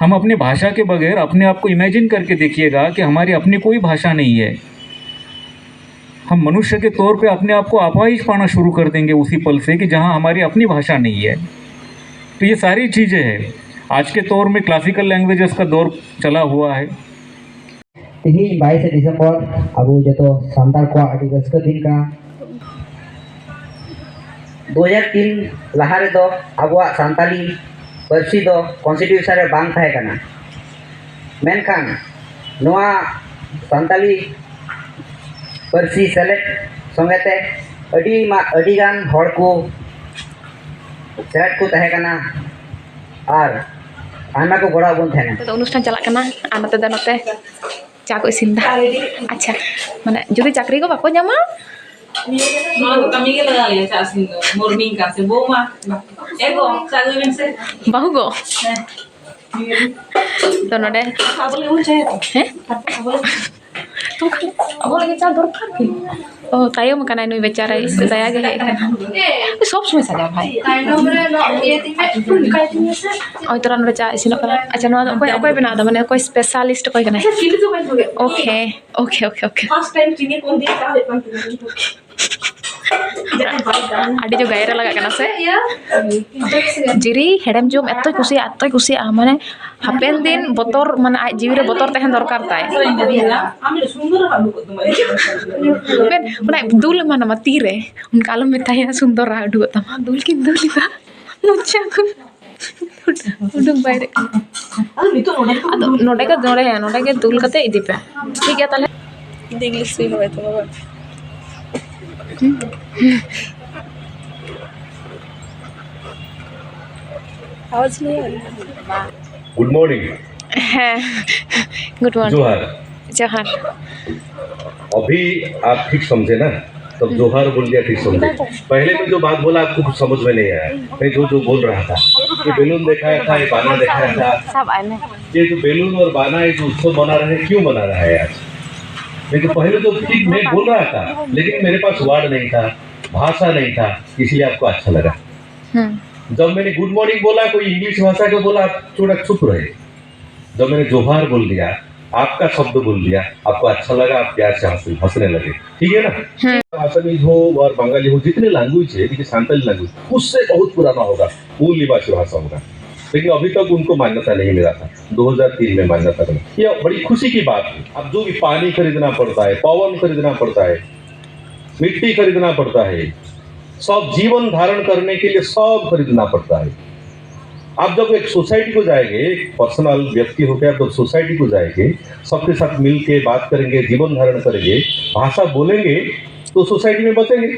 हम अपनी भाषा के बगैर अपने आप को इमेजिन करके देखिएगा कि हमारी अपनी कोई भाषा नहीं है। हम मनुष्य के तौर पे अपने आप को अपाहिज पाना शुरू कर देंगे उसी पल से कि जहाँ हमारी अपनी भाषा नहीं है। तो ये सारी चीज़ें हैं। आज के दौर में क्लासिकल लैंग्वेजेस का दौर चला हुआ है। ᱛᱮᱦᱮᱧ ᱵᱟᱭᱤᱥᱮ ᱰᱤᱥᱮᱢᱵᱚᱨ ᱟᱵᱚ ᱡᱚᱛᱚ ᱥᱟᱱᱛᱟᱲ ᱠᱚᱣᱟᱜ ᱟᱹᱰᱤ ᱨᱟᱹᱥᱠᱟᱹ ᱫᱤᱱ ᱠᱟᱱᱟ᱾ ᱫᱩ ᱦᱟᱡᱟᱨ ᱛᱤᱱ ᱞᱟᱦᱟ ᱨᱮᱫᱚ ᱟᱵᱚᱣᱟᱜ ᱥᱟᱱᱛᱟᱞᱤ ᱯᱟᱹᱨᱥᱤ ᱫᱚ ᱠᱚᱱᱥᱴᱤᱴᱤᱭᱩᱥᱚᱱ ᱨᱮ ᱵᱟᱝ ᱛᱟᱦᱮᱸ ᱠᱟᱱᱟ᱾ ᱢᱮᱱᱠᱷᱟᱱ ᱱᱚᱣᱟ ᱥᱟᱱᱛᱟᱞᱤ ᱯᱟᱹᱨᱥᱤ ᱥᱮᱞᱮᱫ ᱥᱚᱸᱜᱮ ᱛᱮ ᱟᱹᱰᱤ ᱢᱟ ᱟᱹᱰᱤᱜᱟᱱ ᱦᱚᱲ ᱠᱚ ᱥᱮᱞᱮᱫ ᱠᱚ ᱛᱟᱦᱮᱸ ᱠᱟᱱᱟ ᱟᱨ ᱟᱭᱢᱟ ᱠᱚ ᱜᱚᱲᱚ ᱟᱵᱚᱱ ᱛᱟᱦᱮᱱᱟ᱾ ᱱᱚᱛᱮ ᱫᱚ ᱚᱱᱩᱥᱴᱷᱟᱱ ᱪᱟᱞᱟᱜ ᱠᱟᱱᱟ ᱟᱨ ᱱᱚᱛᱮ ᱫᱚ ᱱᱚᱛᱮ ᱪᱟ ᱠᱚ ᱤᱥᱤᱱ ᱫᱟ᱾ ᱟᱪᱪᱷᱟ, ᱢᱟᱱᱮ ᱡᱩᱫᱤ ᱪᱟᱹᱠᱨᱤ ᱠᱚ ᱵᱟᱠᱚ ᱧᱟᱢᱟ, ᱱᱚᱣᱟ ᱫᱚ ᱠᱟᱹᱢᱤ ᱜᱮ ᱞᱟᱜᱟᱣ ᱞᱮᱭᱟ, ᱪᱟᱥ ᱫᱤᱱ ᱫᱚ ᱢᱚᱨᱱᱤᱝ ᱠᱟᱱ ᱥᱮ ᱵᱚᱦᱩ ᱢᱟ᱾ ᱮ ᱜᱚ, ᱪᱟ ᱟᱹᱜᱩᱭ ᱵᱮᱱ ᱥᱮ᱾ ᱵᱟᱹᱦᱩ ᱜᱚ᱾ ᱦᱮᱸ᱾ ᱛᱚ ᱱᱚᱰᱮ ᱟᱵᱚ ᱞᱮ ᱩᱞ ᱪᱟᱭᱟ ᱛᱚ᱾ ᱦᱮᱸ? ᱟᱵᱚ ᱞᱮ ᱟᱵᱚ ᱞᱟᱹᱜᱤᱫ ᱪᱟ ᱫᱚᱨᱠᱟᱨ ᱠᱤ? ᱚ, ᱛᱟᱭᱚᱢ ᱟᱠᱟᱱᱟᱭ ᱱᱩᱭ ᱵᱮᱪᱟᱨᱟᱭ, ᱫᱟᱭᱟ ᱜᱮ ᱦᱮᱡ ᱟᱠᱟᱱᱟ᱾ ᱥᱚᱵ ᱥᱚᱢᱚᱭ ᱥᱟᱡᱟᱣ ᱵᱷᱟᱭ᱾ ᱛᱟᱭᱱᱚᱢ ᱨᱮ ᱱᱚᱣᱟ ᱤᱭᱟᱹ ᱛᱤᱧ ᱢᱮ, ᱚᱱᱠᱟᱭ ᱛᱤᱧ ᱢᱮ ᱥᱮ᱾ ᱱᱚᱜᱼᱚᱭ ᱛᱚᱨᱟ ᱱᱚᱰᱮ ᱪᱟ ᱤᱥᱤᱱᱚᱜ ᱠᱟᱱᱟ᱾ ᱟᱪᱪᱷᱟ, ᱱᱚᱣᱟ ᱫᱚ ᱚᱠᱚᱭ, ᱚᱠᱚᱭ ᱵᱮᱱᱟᱣ ᱮᱫᱟ? ᱢᱟᱱᱮ ᱚᱠᱚᱭ ᱥᱯᱮᱥᱟᱞᱤᱥᱴ ᱚᱠᱚᱭ ᱠᱟᱱᱟᱭ? ᱟᱪᱪᱷᱟ, ᱪᱤᱞᱤ ᱪᱚ ᱵᱟᱹᱧ ᱵᱷᱟᱜᱮ᱾ Okay, okay, okay, okay. First time ᱪᱤᱱᱤ ᱠᱚᱢ ᱫᱤᱭᱮ ᱪᱟ ᱦᱩᱭᱩᱜ ᱠᱟᱱ ᱛᱤᱧᱟ᱾ ᱟᱹᱰᱤ ᱡᱳᱨ ᱜᱟᱭᱨᱟ ᱞᱟᱜᱟᱜ ᱠᱟᱱᱟ ᱥᱮ? ᱡᱤᱨᱤ ᱦᱮᱲᱮᱢ ᱡᱚᱢ ᱮᱛᱚᱭ ᱠᱩᱥᱤᱭᱟᱜᱼᱟ, ᱮᱛᱚᱭ ᱠᱩᱥᱤᱭᱟᱜᱼᱟ, ᱢᱟᱱᱮ ᱦᱟᱯᱮᱱ ᱫᱤᱱ ᱵᱚᱛᱚᱨ, ᱢᱟᱱᱮ ᱟᱡ ᱡᱤᱣᱤ ᱨᱮ ᱵᱚᱛᱚᱨ ᱛᱟᱦᱮᱱ ᱫᱚᱨᱠᱟᱨ ᱛᱟᱭ᱾ ᱟᱢ ᱥᱩᱱᱫᱚᱨ ᱦᱟᱸᱜ ᱩᱰᱩᱠᱚᱜ ᱛᱟᱢᱟ᱾ ᱢᱮᱱ, ᱚᱱᱟ ᱫᱩᱞ ᱮᱢᱟᱱᱟᱢᱟ ᱛᱤ ᱨᱮ, ᱚᱱᱠᱟ ᱟᱞᱚᱢ ᱢᱮᱛᱟᱭᱟ ᱥᱩᱱᱫᱚᱨ ᱨᱟᱜ ᱩᱰᱩᱠᱚᱜ ᱛᱟᱢᱟ, ᱫᱩᱞ ᱠᱤᱱ ᱫᱩᱞ ᱮᱫᱟ ᱢᱚᱪᱟ ᱠᱷᱚᱱ᱾ ᱩᱰᱩᱠ ᱵᱟᱭ ᱫᱟᱲᱮᱭᱟᱜ ᱠᱟᱱᱟ᱾ ᱟᱫᱚ ᱱᱤᱛᱚᱜ ᱱᱚᱰᱮ ᱫᱚ ᱟᱫᱚ ᱱᱚᱰᱮ ᱜᱮ, ᱱᱚᱰᱮ, ᱦᱮᱸ, ᱱᱚᱰᱮ ᱜᱮ ᱫᱩᱞ ᱠᱟᱛᱮ ᱤᱫᱤ ᱯᱮ᱾ ᱴᱷᱤᱠ ᱜᱮᱭᱟ ᱛᱟᱦᱞᱮ᱾ ᱤᱧ ᱫᱚ ᱤᱝᱞᱤᱥ ᱨᱤᱧ ᱨᱚᱲ ᱛᱟᱢᱟ ᱵᱟᱝ? ᱟᱣᱟᱡᱽ ᱱᱤᱭᱮ᱾ Good morning. ᱦᱮᱸ, गुड मॉर्निंग। जोहार। जोहार। अभी आप ठीक समझे ना? तब जोहार बोल दिया, ठीक समझे। पहले में जो बात बोला, आपको कुछ समझ में नहीं आया। मैं जो जो बोल रहा था, ये बैलून देखा था, ये बाना देखा था। ये जो बैलून और बाना, ये जो उत्सव मना रहे हैं, क्यों मना रहा है आज? देखो, पहले तो ठीक मैं बोल रहा था, लेकिन मेरे पास वर्ड नहीं था, भाषा नहीं था, इसलिए आपको अच्छा लगा। हम्म। जब मैंने गुड मॉर्निंग बोला, कोई इंग्लिश भाषा का बोला, आप थोड़ा चुप रहे। जब मैंने जोहार बोल दिया, आपका शब्द बोल दिया, आपको अच्छा लगा, आप प्यार से हंसने हंसने लगे। ठीक है ना? হুম। आसामीज हो और बंगाली हो, जितने लैंग्वेज है, देखिए, संताली लैंग्वेज उससे बहुत पुराना होगा, मूल निवासी भाषा होगा, लेकिन अभी तक उनको मान्यता नहीं मिला था। दो हज़ार तीन में मान्यता मिला। यह बड़ी खुशी की बात है। अब जो भी पानी खरीदना पड़ता है, पवन खरीदना पड़ता है, मिट्टी खरीदना पड़ता है, सब जीवन धारण करने के लिए सब खरीदना पड़ता है। आप जब एक सोसाइटी को जाएंगे, एक पर्सनल व्यक्ति होकर आप जब सोसाइटी को जाएंगे, सबके साथ मिल के बात करेंगे, जीवन धारण करेंगे, भाषा बोलेंगे, तो सोसाइटी में बचेंगे।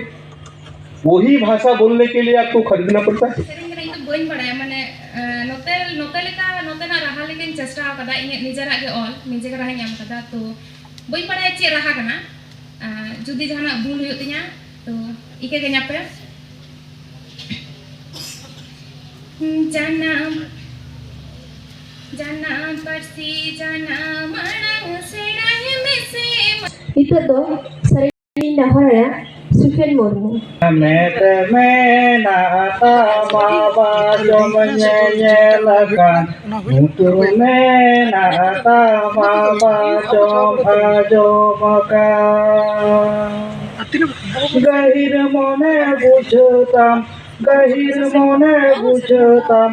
वही भाषा बोलने के लिए आपको खरीदना पड़ता है। ᱥᱮᱨᱮᱧ ᱫᱚ ᱤᱧ ᱫᱚ ᱵᱟᱹᱧ ᱵᱟᱲᱟᱭᱟ, ᱢᱟᱱᱮ ᱟᱸ, ᱱᱚᱛᱮ ᱱᱚᱛᱮ ᱞᱮᱠᱟ ᱱᱚᱛᱮᱱᱟᱜ ᱨᱟᱦᱟ ᱞᱮᱠᱟᱧ ᱪᱮᱥᱴᱟ ᱟᱠᱟᱫᱟ, ᱤᱧᱟᱹᱜ ᱱᱤᱡᱮᱨᱟᱜ ᱜᱮ ᱚᱞ, ᱱᱤᱡᱮ ᱜᱮ ᱨᱟᱦᱟᱧ ᱮᱢ ᱟᱠᱟᱫᱟ, ᱛᱚ ᱵᱟᱹᱧ ᱵᱟᱲᱟᱭᱟ ᱪᱮᱫ ᱨᱟᱦᱟ ᱠᱟᱱᱟ᱾ ᱟᱸ, ᱡᱩᱫᱤ ᱡᱟᱦᱟᱱᱟᱜ ᱵᱷᱩᱞ ᱦᱩᱭᱩᱜ ᱛᱤᱧᱟ ᱛᱚ ᱤᱠᱟᱹ ᱠᱟᱹᱧᱟᱯᱮ᱾ ᱡᱟᱱᱟᱢ ᱡᱟᱱᱟᱢ ᱯᱟᱹᱨᱥᱤ ᱡᱟᱱᱟᱢ ᱟᱲᱟᱝ ᱥᱮᱬᱟᱭ ᱢᱮᱥᱮ᱾ ᱱᱤᱛᱚᱜ ᱫᱚ ᱥᱮᱨᱮᱧ ᱱᱮᱦᱚᱨᱟᱭᱟ ᱥᱩᱠᱷᱮᱱ ᱢᱩᱨᱢᱩ᱾ ᱢᱮᱫ ᱢᱮᱱᱟᱜ ᱛᱟᱢᱟ ᱵᱟᱪᱚᱢ ᱧᱮᱧᱮᱞ ᱟᱠᱟᱱ, ᱞᱩᱛᱩᱨ ᱢᱮᱱᱟᱜ ᱛᱟᱢᱟ ᱵᱟᱪᱚᱢ ᱟᱸᱡᱚᱢ ᱟᱠᱟᱱ᱾ ᱜᱟᱹᱦᱤᱨ ᱢᱚᱱᱮ ᱵᱩᱡᱷᱟᱹᱣ ᱛᱟᱢ, ᱜᱟᱹᱦᱤᱨ ᱢᱚᱱᱮ ᱵᱩᱡᱷᱟᱹᱣ ᱛᱟᱢ,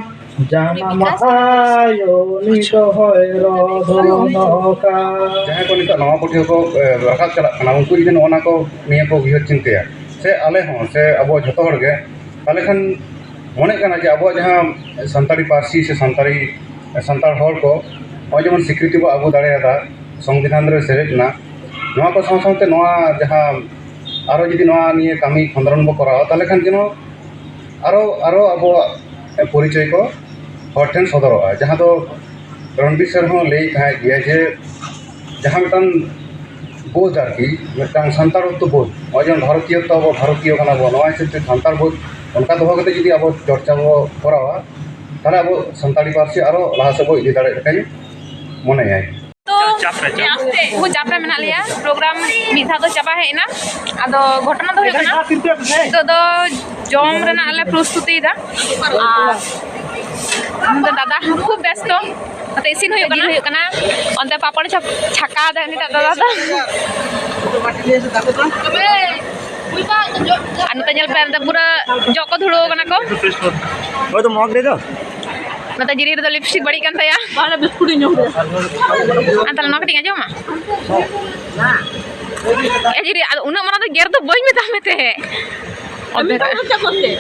ᱡᱟᱱᱟᱢ ᱟᱭᱳ ᱱᱤᱛ ᱦᱚᱭ ᱨᱚᱫᱚᱱ ᱟᱠᱟᱱ᱾ ᱡᱟᱦᱟᱸᱭ ᱠᱚ ᱱᱤᱛᱚᱜ ᱱᱟᱣᱟ ᱯᱟᱹᱴᱷᱩᱣᱟᱹ ᱠᱚ, ᱮ, ᱨᱟᱠᱟᱵ ᱪᱟᱞᱟᱜ ᱠᱟᱱᱟ, ᱩᱱᱠᱩ ᱡᱩᱫᱤ ᱱᱚᱜᱼᱚ ᱱᱟ ᱠᱚ ᱱᱤᱭᱟᱹ ᱠᱚ ᱩᱭᱦᱟᱹᱨ ᱪᱤᱱᱛᱟᱹᱭᱟ, ᱥᱮ ᱟᱞᱮ ᱦᱚᱸ, ᱥᱮ ᱟᱵᱚ ᱡᱷᱚᱛᱚ ᱦᱚᱲ ᱜᱮ, ᱛᱟᱦᱚᱞᱮ ᱠᱷᱟᱱ ᱢᱚᱱᱮᱜ ᱠᱟᱱᱟ ᱡᱮ ᱟᱵᱚᱣᱟᱜ ᱡᱟᱦᱟᱸ ᱥᱟᱱᱛᱟᱲᱤ ᱯᱟᱹᱨᱥᱤ ᱥᱮ ᱥᱟᱱᱛᱟᱲᱤ, ᱥᱟᱱᱛᱟᱲ ᱦᱚᱲ ᱠᱚ ᱱᱚᱜᱼᱚᱭ ᱡᱮᱢᱚᱱ ᱥᱤᱠᱨᱤᱛᱤ ᱵᱚ ᱟᱹᱜᱩ ᱫᱟᱲᱮᱭᱟᱫᱟ, ᱥᱚᱝᱵᱤᱫᱷᱟᱱ ᱨᱮ ᱥᱮᱞᱮᱫ ᱮᱱᱟ, ᱱᱚᱣᱟ ᱠᱚ ᱥᱟᱶ ᱥᱟᱶᱛᱮ ᱱᱚᱣᱟ ᱡᱟᱦᱟᱸ ᱟᱨᱚ ᱡᱩᱫᱤ ᱱᱚᱣᱟ ᱱᱤᱭᱟᱹ ᱠᱟᱹᱢᱤ ᱠᱷᱚᱸᱫᱽᱨᱚᱱ ᱵᱚ ᱠᱚᱨᱟᱣᱟ, ᱛᱟᱦᱚᱞᱮ ᱠᱷᱟᱱ ᱡᱮᱱᱚ ᱟᱨᱚ, ᱟᱨᱚ ᱟᱵᱚᱣᱟᱜ ᱯᱚᱨᱤᱪᱚᱭ ᱠᱚ ᱦᱚᱲ ᱴᱷᱮᱱ ᱥᱚᱫᱚᱨᱚᱜᱼᱟ, ᱡᱟᱦᱟᱸ ᱫᱚ ᱨᱚᱱᱵᱤᱨ ᱥᱮᱨ ᱦᱚᱸ ᱞᱟᱹᱭ ᱛᱟᱦᱮᱸᱫ ᱜᱮᱭᱟ ᱡᱮ ᱡᱟᱦᱟᱸ ᱢᱤᱫᱴᱟᱝ ᱵᱳᱫᱷ ᱟᱨᱠᱤ, ᱢᱤᱫᱴᱟᱝ ᱥᱟᱱᱛᱟᱲᱚᱛᱛᱚ ᱵᱳᱫᱷ, ᱱᱚᱜᱼᱚᱭ ᱡᱮᱢᱚᱱ ᱵᱷᱟᱨᱚᱛᱤᱭᱚᱛᱛᱚ, ᱟᱵᱚ ᱵᱷᱟᱨᱚᱛᱤᱭᱚ ᱠᱟᱱᱟ ᱵᱚᱱ, ᱱᱚᱣᱟ ᱦᱤᱥᱟᱹᱵ ᱛᱮ ᱥᱟᱱᱛᱟᱲ ᱵᱳᱫᱷ ᱚᱱᱠᱟ ᱫᱚᱦᱚ ᱠᱟᱛᱮ ᱡᱩᱫᱤ ᱟᱵᱚ ᱪᱚᱨᱪᱟ ᱵᱚ ᱠᱚᱨᱟᱣᱟ, ᱛᱟᱦᱚᱞᱮ ᱟᱵᱚ ᱥᱟᱱᱛᱟᱲᱤ ᱯᱟᱹᱨᱥᱤ ᱟᱨᱚ ᱞᱟᱦᱟ ᱥᱮᱫ ᱵᱚ ᱤᱫᱤ ᱫᱟᱲᱮᱭᱟᱜ ᱞᱮᱠᱟᱧ ᱢᱚᱱᱮᱭᱟ᱾ ᱛᱚ ᱵᱚᱦᱩ ᱪᱟᱯ ᱨᱮ ᱢᱮᱱᱟᱜ ᱞᱮᱭᱟ, ᱯᱨᱳᱜᱨᱟᱢ ᱢᱤᱫ ᱫᱷᱟᱣ ᱫᱚ ᱪᱟᱵᱟ ᱦᱮᱡ ᱮᱱᱟ᱾ ᱟᱫᱚ ᱜᱷᱚᱴᱚᱱᱟ ᱫᱚ ᱦᱩᱭᱩᱜ ᱠᱟᱱᱟ, ᱱᱤᱛᱚᱜ ᱫᱚ ᱡᱚᱢ ᱨᱮᱱᱟᱜ ᱞᱮ ᱯᱨᱚᱥᱛᱩᱛᱤᱭᱮᱫᱟ᱾ ᱟᱨ ᱱᱚᱛᱮ ᱫᱟᱫᱟ ᱠᱷᱩᱵ ᱵᱮᱥᱛᱚ, ᱱᱚᱛᱮ ᱤᱥᱤᱱ ᱦᱩᱭᱩᱜ ᱠᱟᱱᱟ᱾ ᱦᱩᱭᱩᱜ ᱠᱟᱱᱟ᱾ ᱚᱱᱛᱮ ᱯᱟᱯᱚᱲ ᱪᱷᱟᱯ-, ᱪᱷᱟᱠᱟᱣ ᱫᱟᱭ ᱩᱱᱤᱴᱟᱜ ᱫᱟᱫᱟ ᱫᱚ᱾ ᱟᱨ ᱱᱚᱛᱮ ᱧᱮᱞ ᱯᱮ, ᱱᱚᱛᱮ ᱯᱩᱨᱟᱹ ᱡᱚᱜ ᱠᱚ ᱫᱷᱩᱲᱟᱹᱣ ᱠᱟᱱᱟ ᱠᱚ᱾ ᱦᱳᱭ ᱛᱚ, ᱢᱚᱜᱽ ᱨᱮ ᱫᱚ᱾ ᱱᱚᱛᱮ ᱡᱤᱨᱤ ᱨᱮᱫᱚ ᱞᱤᱯᱥᱴᱤᱠ ᱵᱟᱹᱲᱤᱡ ᱠᱟᱱ ᱛᱟᱭᱟ᱾ ᱵᱟᱝ, ᱵᱤᱥᱠᱩᱴ ᱤᱧ ᱧᱩ ᱠᱮᱫᱟ᱾ ᱟᱨ ᱛᱟᱦᱞᱮ ᱱᱚᱣᱟ ᱠᱟᱹᱴᱤᱡ ᱟᱸᱡᱚᱢᱟ᱾ ᱮ ᱡᱤᱨᱤ, ᱟᱫᱚ ᱩᱱᱟᱹᱜ ᱢᱟᱨᱟᱝ ᱫᱚ ᱜᱮᱨ ᱫᱚ ᱵᱟᱹᱧ ᱢᱮᱛᱟᱜ ᱢᱮ ᱛᱟᱦᱮᱸᱫ᱾ ᱮᱢᱱᱤ ᱫᱚ ᱪᱮᱫ ᱠᱚ ᱪᱮᱫ?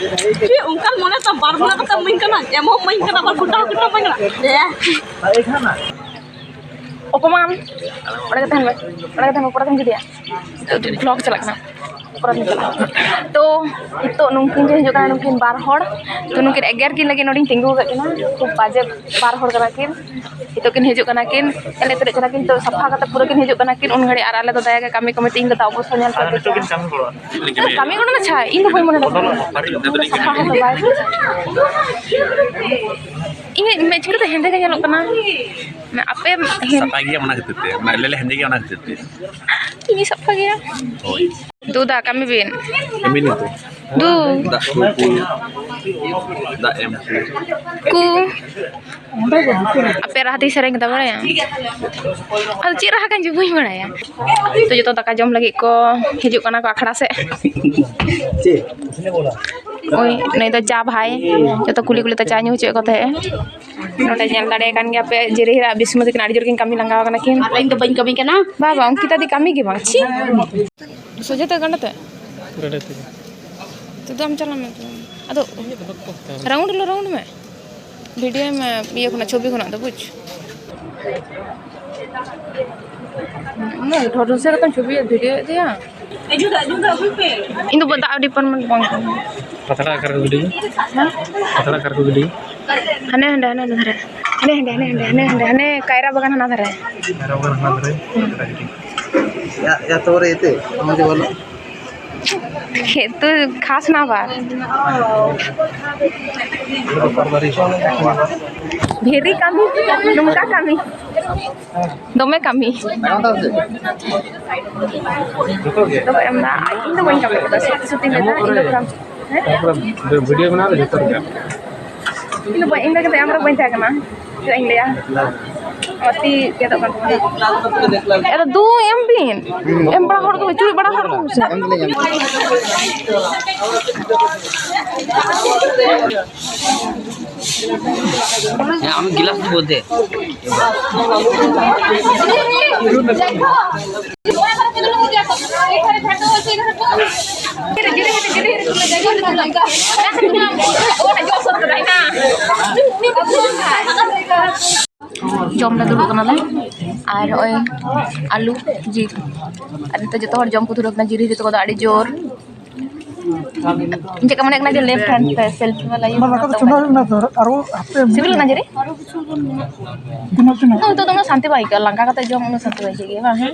ᱪᱮᱫ ᱚᱱᱠᱟᱱ ᱢᱚᱱᱮ ᱛᱟᱢ ᱵᱟᱨ ᱵᱮᱲᱟ ᱠᱟᱛᱮᱢ ᱤᱢᱟᱹᱧ ᱠᱟᱱᱟ, ᱮᱢ ᱦᱚᱸᱢ ᱤᱢᱟᱹᱧ ᱠᱟᱱᱟ, ᱟᱵᱟᱨ ᱜᱚᱴᱟ ᱦᱚᱸ ᱜᱚᱴᱟ ᱤᱢᱟᱹᱧ ᱠᱟᱱᱟ᱾ ᱮ᱾ ᱚᱯᱚᱢᱟᱱ᱾ ᱚᱸᱰᱮ ᱜᱮ ᱛᱟᱦᱮᱱ ᱢᱮ, ᱚᱸᱰᱮ ᱜᱮ ᱛᱟᱦᱮᱱ ᱢᱮ, ᱯᱚᱨᱮ ᱛᱮᱢ ᱜᱤᱰᱤᱭᱟ᱾ ᱱᱤᱛᱚᱜ ᱵᱷᱞᱚᱜ ᱪᱟᱞᱟᱜ ᱠᱟᱱᱟ, ᱯᱚᱨᱮ ᱛᱮᱢ ᱪᱟᱞᱟᱜᱼᱟ᱾ ᱛᱚ ᱱᱤᱛᱚᱜ ᱱᱩᱠᱤᱱ ᱠᱤᱱ ᱦᱤᱡᱩᱜ ᱠᱟᱱᱟ, ᱱᱩᱠᱤᱱ ᱵᱟᱨ ᱦᱚᱲ᱾ ᱛᱚ ᱱᱩᱠᱤᱱ ᱮᱜᱮᱨ ᱠᱤᱱ ᱞᱟᱹᱜᱤᱫ ᱱᱚᱰᱮᱧ ᱛᱤᱸᱜᱩ ᱟᱠᱟᱫ ᱠᱤᱱᱟ᱾ ᱠᱷᱩᱵ ᱵᱟᱡᱮ ᱵᱟᱨ ᱦᱚᱲ ᱠᱟᱱᱟ ᱠᱤᱱ᱾ ᱱᱤᱛᱚᱜ ᱠᱤᱱ ᱦᱤᱡᱩᱜ ᱠᱟᱱᱟ ᱠᱤᱱ, ᱮᱱᱮᱡ ᱥᱮᱨᱮᱧ ᱠᱟᱱᱟ ᱠᱤᱱ᱾ ᱱᱤᱛᱚᱜ ᱥᱟᱯᱷᱟ ᱠᱟᱛᱮ ᱯᱩᱨᱟᱹ ᱠᱤᱱ ᱦᱤᱡᱩᱜ ᱠᱟᱱᱟ ᱠᱤᱱ᱾ ᱩᱱ ᱜᱷᱟᱹᱲᱤᱡ ᱟᱨ ᱟᱞᱮ ᱫᱚ ᱫᱟᱭᱟ ᱜᱮ ᱠᱟᱹᱢᱤ ᱠᱚ ᱢᱤᱴᱤᱝ ᱠᱟᱛᱮ ᱚᱵᱚᱥᱥᱳᱭ ᱧᱮᱞ ᱯᱮ᱾ ᱠᱟᱹᱢᱤ ᱠᱚ ᱢᱮᱱᱟ ᱪᱷᱟ, ᱤᱧ ᱫᱚ ᱵᱟᱹᱧ ᱢᱚᱱᱮ ᱫᱟ᱾ ᱥᱟᱯᱷᱟ ᱦᱚᱸ ᱫᱚ ᱵᱟᱭ ᱤᱧᱟᱹᱜ ᱢᱮᱫ ᱪᱤᱠᱟᱹᱛᱮ ᱦᱮᱸᱫᱮ ᱜᱮ ᱧᱮᱞᱚᱜ ᱠᱟᱱᱟ? ᱢᱟᱱᱮ ᱟᱯᱮ ᱦᱮᱸ-, ᱥᱟᱯᱷᱟ ᱜᱮᱭᱟ, ᱚᱱᱟ ᱠᱷᱟᱹᱛᱤᱨ ᱛᱮ, ᱢᱟᱱᱮ ᱞᱮᱞᱮ ᱦᱮᱸᱫᱮ ᱜᱮᱭᱟ, ᱚᱱᱟ ᱠᱷᱟᱹᱛᱤᱨ ᱛᱮ᱾ ᱤᱧ ᱥᱟᱯᱷᱟ ᱜᱮᱭᱟ᱾ ᱦᱳᱭ᱾ ᱫᱩ ᱫᱟ, ᱠᱟᱹᱢᱤ ᱵᱤᱱ᱾ ᱠᱟᱹᱢᱤ ᱱᱤᱛᱚᱜ᱾ ᱫᱩ᱾ ᱫᱟᱜ ᱠᱚ, ᱠᱚ, ᱫᱟᱜ ᱮᱢ ᱠᱚ᱾ ᱠᱩ᱾ ᱟᱯᱮ ᱨᱟᱦᱟ ᱛᱮᱧ ᱥᱮᱨᱮᱧ ᱠᱮᱫᱟ, ᱵᱟᱲᱟᱭᱟᱢ? ᱟᱫᱚ ᱪᱮᱫ ᱨᱟᱦᱟ ᱠᱟᱱ ᱪᱚ ᱵᱟᱹᱧ ᱵᱟᱲᱟᱭᱟ᱾ ᱛᱚ, ᱡᱚᱛᱚ ᱫᱟᱠᱟ ᱡᱚᱢ ᱞᱟᱹᱜᱤᱫ ᱠᱚ ᱦᱤᱡᱩᱜ ᱠᱟᱱᱟ ᱠᱚ ᱟᱠᱷᱲᱟ ᱥᱮᱫ᱾ ᱪᱮᱫ? ᱳᱭ, ᱱᱩᱭ ᱫᱚ ᱪᱟ ᱵᱷᱟᱭ᱾ ᱡᱚᱛᱚ ᱠᱩᱞᱤ ᱠᱩᱞᱤ ᱛᱮ ᱪᱟ ᱧᱩ ᱦᱚᱪᱚᱭᱮᱫ ᱠᱚ ᱛᱟᱦᱮᱸᱜᱼᱟ᱾ ᱱᱚᱰᱮ ᱧᱮᱞ ᱫᱟᱲᱮᱭᱟᱜ ᱠᱟᱱ ᱜᱮᱭᱟ ᱯᱮ, ᱡᱮᱨᱤ ᱦᱤᱨ ᱟᱨ ᱵᱤᱥᱱᱩ ᱛᱟᱹᱠᱤᱱ ᱟᱹᱰᱤ ᱡᱳᱨ ᱠᱤᱱ ᱠᱟᱹᱢᱤ ᱞᱟᱸᱜᱟᱣ ᱠᱟᱱᱟ ᱠᱤᱱ᱾ ᱟᱨ ᱤᱧ ᱫᱚ ᱵᱟᱹᱧ ᱠᱟᱹᱢᱤ ᱠᱟᱱᱟ᱾ ᱵᱟ, ᱵᱟ, ᱚᱝᱠᱤᱛᱟ ᱫᱤ ᱠᱟᱹᱢᱤ ᱜᱮ ᱵᱟᱝ᱾ ᱪᱷᱤ᱾ ᱥᱚᱡᱷᱮ ᱛᱮ ᱜᱟᱸᱰᱮ ᱛᱮ? ᱜᱟᱸᱰᱮ ᱛᱮᱜᱮ᱾ ᱛᱚ ᱫᱚᱢ ᱪᱟᱞᱟᱜ ᱢᱮ ᱛᱚ᱾ ᱟᱫᱚ ᱤᱧᱟᱹᱜ ᱫᱚ ᱵᱟᱠᱚ ᱦᱟᱛᱟᱣᱟ᱾ ᱨᱟᱣᱩᱱᱰ ᱞᱮ ᱨᱟᱣᱩᱱᱰ ᱢᱮ᱾ ᱵᱷᱤᱰᱤᱭᱳ ᱢᱮ ᱤᱭᱟᱹ ᱠᱷᱚᱱᱟᱜ, ᱪᱷᱚᱵᱤ ᱠᱷᱚᱱᱟᱜ ᱫᱚ, ᱵᱩᱡᱽ? ᱩᱱᱟᱹᱜ ᱰᱷᱚᱰᱷᱚᱥᱮ ᱠᱟᱛᱮᱢ ᱪᱷᱚᱵᱤᱭᱮᱫ, ᱵᱷᱤᱰᱤᱭᱳᱭᱮᱫ ᱫᱚᱭᱟ? ᱤᱧ ᱫᱚ ᱫᱟᱜ ᱰᱤᱯᱟᱨᱴᱢᱮᱱᱴ ᱵᱟᱝ ᱠᱟᱱᱟ᱾ ᱯᱟᱛᱲᱟ ᱚᱠᱟ ᱨᱮᱠᱚ ᱜᱤᱰᱤᱭᱟ? ᱦᱮᱸ? ᱯᱟᱛᱲᱟ ᱚᱠᱟ ᱨᱮᱠᱚ ᱜᱤᱰᱤᱭᱟ? ᱦᱟᱱᱮ ᱦᱟᱸᱰᱮ, ᱦᱟᱱᱮ ᱦᱟᱸᱰᱮ ᱫᱷᱟᱨᱮ᱾ ᱦᱟᱱᱮ ᱦᱟᱸᱰᱮ, ᱦᱟᱱᱮ ᱦᱟᱸᱰᱮ, ᱦᱟᱱᱮ ᱦᱟᱸᱰᱮ, ᱦᱟᱱᱮ ᱠᱟᱭᱨᱟ ᱵᱟᱜᱟᱱ ᱦᱟᱱᱟ ᱫᱷᱟᱨᱮ᱾ ᱠᱟᱭᱨᱟ ᱵᱟᱜᱟᱱ ᱦᱟᱱᱟ ᱫᱷᱟᱨᱮ᱾ ᱦᱩᱸ᱾ ᱭᱟ, ᱭᱟ, ᱛᱚᱵᱮ ᱨᱮ ᱤᱛᱟᱹ, ᱟᱢ ᱫᱚ ᱵᱚᱞᱚ᱾ ᱠᱷᱮᱛ ᱫᱚ ᱠᱷᱟᱥ ᱱᱟ ᱵᱟᱨ᱾ ᱵᱷᱮᱨᱤ ᱠᱟᱹᱢᱤ, ᱱᱚᱝᱠᱟ ᱠᱟᱹᱢᱤ᱾ ᱫᱚᱢᱮ ᱠᱟᱹᱢᱤ᱾ ᱫᱚᱠᱚ ᱮᱢ ᱫᱟ, ᱤᱧ ᱫᱚ ᱵᱟᱹᱧ ᱠᱟᱹᱢᱤ ᱠᱟᱫᱟ, ᱥᱚᱛᱛᱤ ᱥᱚᱛᱛᱤᱧ ᱞᱟᱹᱭ ᱫᱟ, ᱤᱧ ᱫᱚ ᱯᱩᱨᱟᱹ, ᱦᱮᱸ? ᱛᱟᱨᱯᱚᱨᱮ ᱵᱷᱤᱰᱤᱭᱳ ᱵᱮᱱᱟᱣ ᱨᱮ ᱡᱚᱛᱚ ᱨᱮᱜᱮ᱾ ᱤᱧ ᱫᱚ ᱵᱟᱹᱧ, ᱤᱧ ᱫᱚ ᱠᱟᱛᱮ ᱟᱢ ᱨᱮ ᱵᱟᱹᱧ ᱛᱟᱦᱮᱸ ᱠᱟᱱᱟ᱾ ᱪᱮᱫ ᱤᱧ ᱞᱟᱹᱭᱟ? ᱟᱨ ᱛᱤ ᱜᱮᱫᱚᱜ ᱠᱟᱱ ᱛᱟᱢᱟ᱾ ᱟᱫᱚ ᱫᱩ ᱮᱢ ᱵᱤᱱ᱾ ᱮᱢ ᱵᱟᱲᱟ ᱦᱚᱲ ᱠᱚ, ᱪᱩᱲᱤ ᱵᱟᱲᱟ ᱦᱚᱲ ᱠᱚ ᱥᱮ᱾ ᱦᱮᱸ, ᱟᱢ ᱜᱤᱞᱟᱥ ᱫᱚ ᱵᱚᱞᱛᱮ᱾ ᱡᱚᱢ ᱞᱮ ᱫᱩᱲᱩᱵ ᱠᱟᱱᱟᱞᱮ᱾ ᱟᱨ ᱱᱚᱜᱼᱚᱭ ᱟᱹᱞᱩ ᱡᱤᱞ᱾ ᱟᱨ ᱱᱤᱛᱚᱜ ᱡᱚᱛᱚ ᱦᱚᱲ ᱡᱚᱢ ᱠᱚ ᱫᱷᱩᱨᱟᱹᱣ ᱠᱟᱱᱟ᱾ ᱡᱤᱨᱤ ᱦᱤᱨᱤ ᱛᱟᱠᱚ ᱫᱚ ᱟᱹᱰᱤ ᱡᱳᱨ᱾ ᱪᱮᱫ ᱞᱮᱠᱟ ᱢᱚᱱᱮ ᱠᱟᱱᱟ ᱡᱮ left hand ᱛᱮ selfie ᱢᱟ ᱞᱟᱹᱭ ᱵᱟᱵᱟ, ᱛᱟᱠᱚ ᱪᱚᱸᱫᱟ ᱦᱩᱭ ᱞᱮᱱᱟ ᱛᱚ, ᱟᱨᱚ ᱦᱟᱯᱮ ᱥᱤᱵᱤᱞ ᱠᱟᱱᱟ ᱡᱤᱨᱤ? ᱛᱤᱱᱟᱹᱜ ᱪᱚᱸᱫᱟ? ᱱᱤᱛᱚᱜ ᱫᱚ ᱩᱱᱟᱹᱜ ᱥᱟᱱᱛᱤ ᱵᱟᱭ ᱟᱹᱭᱠᱟᱹᱜᱼᱟ, ᱞᱟᱸᱜᱟ ᱠᱟᱛᱮ ᱡᱚᱢ ᱩᱱᱟᱹᱜ ᱥᱟᱱᱛᱤ ᱵᱟᱭ ᱟᱹᱭᱠᱟᱹᱜ ᱜᱮᱭᱟ, ᱵᱟᱝ ᱦᱮᱸ?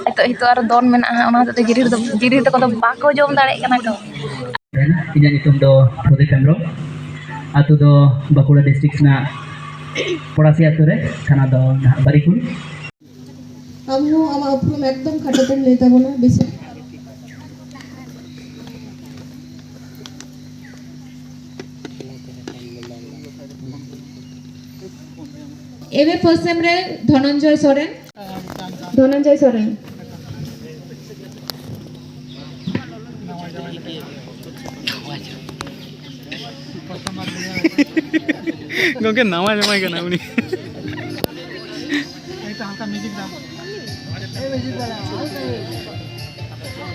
ᱱᱤᱛᱚᱜ, ᱱᱤᱛᱚᱜ ᱟᱨᱚ ᱫᱚᱱ ᱢᱮᱱᱟᱜᱼᱟ, ᱚᱱᱟ ᱦᱚᱛᱮᱡ ᱛᱮ ᱡᱤᱨᱤ ᱨᱮᱫᱚ, ᱡᱤᱨᱤ ᱛᱟᱠᱚ ᱫᱚ ᱵᱟᱠᱚ ᱡᱚᱢ ᱫᱟᱲᱮᱭᱟᱜ ᱠᱟᱱᱟ ᱠᱚ᱾ ᱤᱧᱟᱹᱜ ᱧᱩᱛᱩᱢ ᱫᱚ ᱯᱨᱚᱫᱤᱯ ᱦᱮᱢᱵᱨᱚᱢ᱾ ᱟᱹᱛᱩ ᱫᱚ ᱵᱟᱸᱠᱩᱲᱟ district ᱨᱮᱱᱟᱜ ᱯᱚᱲᱟᱥᱤ ᱟᱹᱛᱩ ᱨᱮ, ᱛᱷᱟᱱᱟ ᱫᱚ ᱱᱟᱦᱟᱜ ᱵᱟᱨᱤᱠᱩᱞ᱾ ᱟᱢ ᱦᱚᱸ ᱟᱢᱟᱜ ᱩᱯᱨᱩᱢ ᱮᱠᱫᱚᱢ ᱠᱷᱟᱴᱚ ᱛᱮᱢ ᱞᱟᱹᱭ ᱛᱟᱵᱚᱱᱟ, ᱵᱮᱥᱤ᱾ M A first sem ᱨᱮ ᱫᱷᱚᱱᱚᱱᱡᱚᱭ ᱥᱚᱨᱮᱱ᱾ ᱫᱷᱚᱱᱚᱱᱡᱚᱭ ᱥᱚᱨᱮᱱ᱾ ᱜᱚᱝᱠᱮ, ᱱᱟᱣᱟ ᱡᱟᱶᱟᱭ ᱠᱟᱱᱟ ᱩᱱᱤ᱾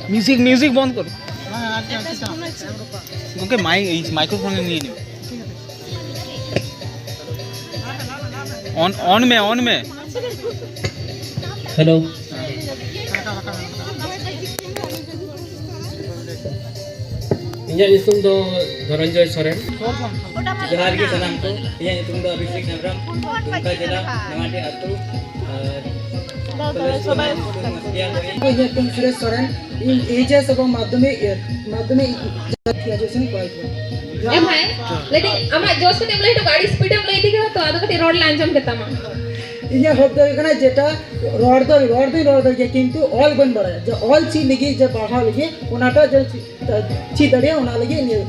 ᱢᱤᱣᱡᱤᱠ, ᱢᱤᱣᱡᱤᱠ ᱵᱚᱱᱫ ᱠᱚᱨ᱾ ᱜᱚᱝᱠᱮ, ᱢᱟᱭ-, ᱢᱟᱭᱠᱨᱳᱯᱷᱳᱱ ᱱᱤᱭᱮ ᱱᱤᱭᱮ᱾ On, on ᱢᱮ, on ᱢᱮ᱾ Hello. ᱤᱧᱟᱹᱜ ᱧᱩᱛᱩᱢ ᱫᱚ ᱫᱷᱚᱱᱚᱱᱡᱚᱭ ᱥᱚᱨᱮᱱ᱾ ᱡᱚᱦᱟᱨ ᱜᱮ ᱥᱟᱱᱟᱢ ᱠᱚ᱾ ᱤᱧᱟᱹᱜ ᱧᱩᱛᱩᱢ ᱫᱚ ᱚᱵᱷᱤᱥᱮᱠ ᱦᱮᱢᱵᱨᱚᱢ, ᱫᱩᱢᱠᱟ ᱡᱮᱞᱟ, ᱱᱟᱣᱟᱴᱤ ᱟᱹᱛᱩ᱾ ᱟᱨ ᱤᱧᱟᱹᱜ ᱧᱩᱛᱩᱢ ᱥᱩᱨᱮᱥ ᱥᱚᱨᱮᱱ᱾ ᱤᱧ ᱮᱭᱤᱪ ᱮᱥ ᱮᱵᱚᱝ ᱢᱟᱫᱽᱫᱷᱚᱢᱤᱠ, ᱢᱟᱫᱽᱫᱷᱚᱢᱤᱠ ᱜᱨᱮᱡᱩᱭᱮᱥᱚᱱ ᱤᱧ ᱠᱚᱨᱟᱣ ᱠᱮᱫᱟ᱾ ᱮ ᱵᱷᱟᱭ, ᱞᱟᱹᱭᱫᱟᱹᱧ ᱟᱢᱟᱜ ᱡᱳᱨ ᱠᱟᱛᱮ ᱮᱢ ᱞᱟᱹᱭ ᱦᱚᱴᱚ ᱠᱟᱜᱼᱟ, ᱟᱹᱰᱤ ᱥᱯᱤᱰ ᱮᱢ ᱞᱟᱹᱭ ᱤᱫᱤ ᱠᱮᱫᱟ ᱛᱚ, ᱟᱫᱚ ᱠᱟᱹᱴᱤᱡ ᱨᱚᱲ ᱞᱮ ᱟᱸᱡᱚᱢ ᱠᱮᱫ ᱛᱟᱢᱟ᱾ ᱤᱧᱟᱹᱜ ᱦᱚᱠ ᱫᱚ ᱦᱩᱭᱩᱜ ᱠᱟᱱᱟ ᱡᱮᱴᱟ ᱨᱚᱲ ᱫᱚ, ᱨᱚᱲ ᱫᱚᱧ ᱨᱚᱲ ᱫᱟᱲᱮᱭᱟᱜ ᱜᱮᱭᱟ, ᱠᱤᱱᱛᱩ ᱚᱞ ᱵᱟᱹᱧ ᱵᱟᱲᱟᱭᱟ᱾ ᱡᱮ ᱚᱞ ᱪᱮᱫ ᱞᱟᱹᱜᱤᱫ, ᱡᱮ ᱯᱟᱲᱦᱟᱣ ᱞᱟᱹᱜᱤᱫ, ᱚᱱᱟᱴᱟᱜ ᱡᱮ ᱪᱮᱫ, ᱪᱮᱫ ᱫᱟᱲᱮᱭᱟᱜᱼᱟ, ᱚᱱᱟ ᱞᱟᱹᱜᱤᱫ ᱱᱤᱭᱟᱹ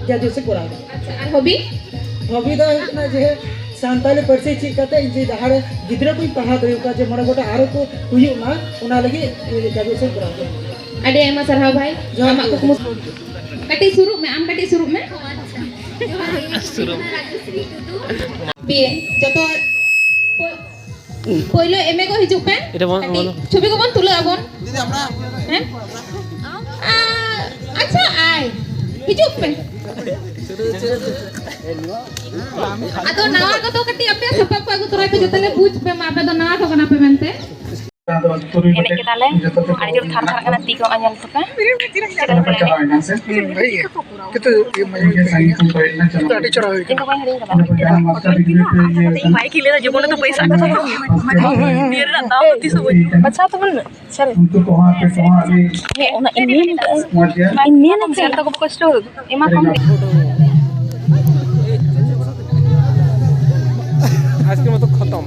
ᱜᱨᱮᱡᱩᱭᱮᱥᱚᱱ ᱠᱚᱨᱟᱣ ᱮᱫᱟ᱾ ᱟᱪᱪᱷᱟ, ᱟᱨ ᱦᱚᱵᱤ? ᱦᱚᱵᱤ ᱫᱚ ᱦᱩᱭᱩᱜ ᱠᱟᱱᱟ ᱡᱮ ᱥᱟᱱᱛᱟᱲᱤ ᱯᱟᱹᱨᱥᱤ ᱪᱮᱫ ᱠᱟᱛᱮ ᱤᱧ ᱡᱮ ᱡᱟᱦᱟᱸ ᱨᱮ ᱜᱤᱫᱽᱨᱟᱹ ᱠᱚᱧ ᱯᱟᱲᱦᱟᱣ ᱫᱟᱲᱮᱭᱟᱠᱚᱣᱟ, ᱡᱮ ᱢᱚᱬᱮ ᱜᱚᱴᱟᱝ ᱟᱨᱚ ᱠᱚ ᱦᱩᱭᱩᱜ ᱢᱟ, ᱚᱱᱟ ᱞᱟᱹᱜᱤᱫ ᱤᱧ ᱜᱨᱮᱡᱩᱭᱮᱥᱚᱱ ᱠᱚᱨᱟᱣ ᱮᱫᱟ᱾ ᱟᱹᱰᱤ ᱟᱭᱢᱟ ᱥᱟᱨᱦᱟᱣ ᱵᱷᱟᱭ, ᱡᱚᱦᱟᱨ ᱟᱢᱟᱜ ᱜᱮ᱾ ᱠᱩᱠᱢᱩ᱾ ᱠᱟᱹᱴᱤᱡ ᱥᱩᱨᱩᱜ ᱢᱮ, ᱟᱢ ᱠᱟᱹᱴᱤᱡ ᱥᱩᱨᱩᱜ ᱢᱮ᱾ ᱥᱩᱨᱩᱜ᱾ ᱵᱤᱭᱮ, ᱡᱚᱛᱚ ᱯᱳᱭᱞᱳ ᱮᱢ ᱮ ᱠᱚ ᱦᱤᱡᱩᱜ ᱯᱮ᱾ ᱮᱴᱟ ᱵᱚᱱ, ᱠᱟᱹᱴᱤᱡ ᱵᱚᱱ᱾ ᱪᱷᱚᱵᱤ ᱠᱚᱵᱚᱱ ᱛᱩᱞᱟᱹᱜ ᱟᱵᱚᱱ᱾ ᱦᱮᱸ? ᱟ-, ᱟᱪᱪᱷᱟ, ᱟᱭ᱾ ᱦᱤᱡᱩᱜ ᱯᱮ᱾ ᱟᱫᱚ ᱱᱟᱣᱟ ᱠᱚᱫᱚ ᱠᱟᱹᱴᱤᱡ ᱟᱯᱮ ᱥᱟᱯᱟᱵ ᱠᱚ ᱟᱹᱜᱩ ᱛᱚᱨᱟᱭ ᱯᱮ, ᱡᱟᱛᱮ ᱞᱮ ᱵᱩᱡᱽ ᱯᱮ ᱢᱟ ᱟᱯᱮ ᱫᱚ ᱱᱟᱣᱟ ᱠᱚ ᱠᱟᱱᱟ ᱯᱮ ᱢᱮᱱᱛᱮ᱾ ᱮᱱᱮᱡ ᱠᱮᱫᱟᱞᱮ, ᱟᱹᱰᱤ ᱡᱳᱨ ᱛᱷᱟᱨ ᱛᱷᱟᱨ ᱠᱟᱱᱟ ᱛᱤ ᱠᱚ, ᱧᱮᱞ ᱛᱟᱯᱮ᱾ ᱪᱮᱫ ᱞᱮᱠᱟ ᱠᱚ ᱞᱟᱹᱭᱟ? ᱦᱩᱸ, ᱵᱷᱟᱹᱜᱤ ᱜᱮ᱾ ᱠᱤᱱᱛᱩ ᱤᱭᱟᱹ ᱢᱟᱱᱮ ᱤᱧ ᱫᱚ ᱵᱟᱹᱧ ᱦᱤᱲᱤᱧ ᱠᱟᱫᱟ᱾ ᱤᱧ ᱫᱚ ᱵᱟᱹᱧ ᱦᱤᱲᱤᱧ ᱠᱟᱫᱟ᱾ ᱵᱟᱭ ᱠᱷᱮᱞ ᱞᱮᱫᱟ ᱡᱤᱵᱚᱱ ᱨᱮᱫᱚ ᱯᱚᱭᱥᱟ ᱠᱟᱛᱷᱟ ᱫᱚ᱾ ᱱᱤᱭᱟᱹ ᱨᱮᱱᱟᱜ ᱫᱟᱢ ᱫᱚ ᱛᱤᱥ ᱦᱚᱸ ᱵᱟᱹᱧ ᱵᱟᱪᱷᱟᱣ ᱛᱟᱵᱚᱱ ᱢᱮ᱾ ᱥᱟᱹᱨᱤ᱾ ᱦᱮᱸ, ᱚᱱᱟ ᱤᱧ ᱢᱮᱱ ᱠᱟᱜᱼᱟ᱾ ᱤᱧ ᱢᱮᱱ ᱠᱟᱜᱼᱟ᱾ ᱛᱟᱠᱚ ᱵᱟᱠᱚ ᱥᱴᱳᱨ ᱮᱢᱟ ᱠᱚᱢ᱾ ᱟᱡᱠᱮ ᱢᱚᱛᱚ ᱠᱷᱚᱛᱚᱢ᱾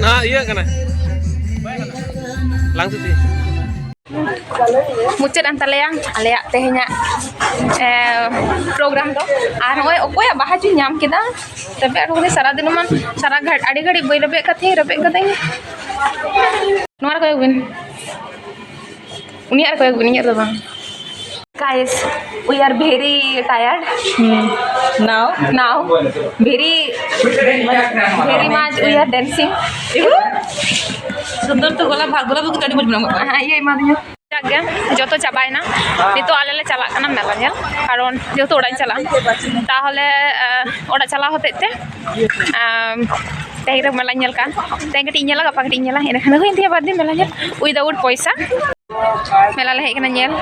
ᱱᱟᱦᱟᱜ ᱤᱭᱟᱹᱜ ᱠᱟᱱᱟ᱾ ᱞᱟᱝ ᱥᱩᱪᱤ᱾ ᱢᱩᱪᱟᱹᱫ ᱮᱱ ᱛᱟᱞᱮᱭᱟ ᱟᱞᱮᱭᱟᱜ ᱛᱮᱦᱮᱧᱟᱜ, ᱮ, ᱯᱨᱳᱜᱨᱟᱢ ᱫᱚ᱾ ᱟᱨ ᱱᱚᱜᱼᱚᱭ ᱚᱠᱚᱭᱟᱜ ᱵᱟᱦᱟ ᱪᱚᱧ ᱧᱟᱢ ᱠᱮᱫᱟ, ᱛᱚᱵᱮ ᱟᱨ ᱱᱚᱜᱼᱚᱭ ᱥᱟᱨᱟᱫᱤᱱ ᱢᱟ ᱥᱟᱨᱟ ᱜᱷᱟᱹᱲ-, ᱟᱹᱰᱤ ᱜᱷᱟᱹᱲᱤᱡ ᱵᱟᱹᱧ ᱨᱮᱵᱮᱫ ᱠᱟᱫ ᱛᱟᱦᱮᱸᱧ, ᱨᱮᱵᱮᱫ ᱠᱟᱹᱫᱟᱹᱧ᱾ ᱱᱚᱣᱟ ᱨᱮ ᱠᱚᱭᱚᱜ ᱵᱤᱱ, ᱩᱱᱤᱭᱟᱜ ᱨᱮ ᱠᱚᱭᱚᱜ ᱵᱤᱱ, ᱤᱧᱟᱹᱜ ᱨᱮ ᱫᱚ ᱵᱟᱝ᱾ Guys, we are very tired. Hmm. Now? Now, very, very much we are dancing. ᱥᱩᱱᱫᱚᱨ ᱛᱚ ᱜᱚᱞᱟ ᱵᱷᱟ-, ᱜᱚᱞᱟ ᱵᱷᱟᱜᱤ ᱟᱹᱰᱤ ᱢᱚᱡᱽ ᱢᱮᱱᱟᱜᱼᱟ᱾ ᱦᱮᱸ, ᱤᱭᱟᱹ ᱮᱢᱟ ᱫᱤᱧᱟ᱾ ᱡᱟᱠ ᱜᱮ, ᱡᱚᱛᱚ ᱪᱟᱵᱟᱭᱮᱱᱟ᱾ ᱱᱤᱛᱚᱜ ᱟᱞᱮ ᱞᱮ ᱪᱟᱞᱟᱜ ᱠᱟᱱᱟ ᱢᱮᱞᱟ ᱧᱮᱞ, ᱠᱟᱨᱚᱱ ᱡᱮᱦᱮᱛᱩ ᱚᱲᱟᱜ ᱤᱧ ᱪᱟᱞᱟᱜᱼᱟ᱾ ᱛᱟᱦᱚᱞᱮ, ᱟᱸ, ᱚᱲᱟᱜ ᱪᱟᱞᱟᱣ ᱦᱚᱛᱮᱡ ᱛᱮ, ᱟᱸ, ᱛᱮᱦᱮᱧ ᱨᱮ ᱢᱮᱞᱟᱧ ᱧᱮᱞ ᱠᱟᱱ, ᱛᱮᱦᱮᱧ ᱠᱟᱹᱴᱤᱡ ᱤᱧ ᱧᱮᱞᱟ, ᱜᱟᱯᱟ ᱠᱟᱹᱴᱤᱡ ᱤᱧ ᱧᱮᱞᱟ, ᱤᱱᱟᱹ ᱠᱷᱟᱱ ᱫᱚ ᱦᱩᱭᱮᱱ ᱛᱤᱧᱟ ᱵᱟᱨ ᱫᱤᱱ ᱢᱮᱞᱟ ᱧᱮᱞ, without ᱯᱚᱭᱥᱟ᱾ ᱢᱮᱞᱟ ᱞᱮ ᱦᱮᱡ ᱠᱟᱱᱟ ᱧᱮᱞ,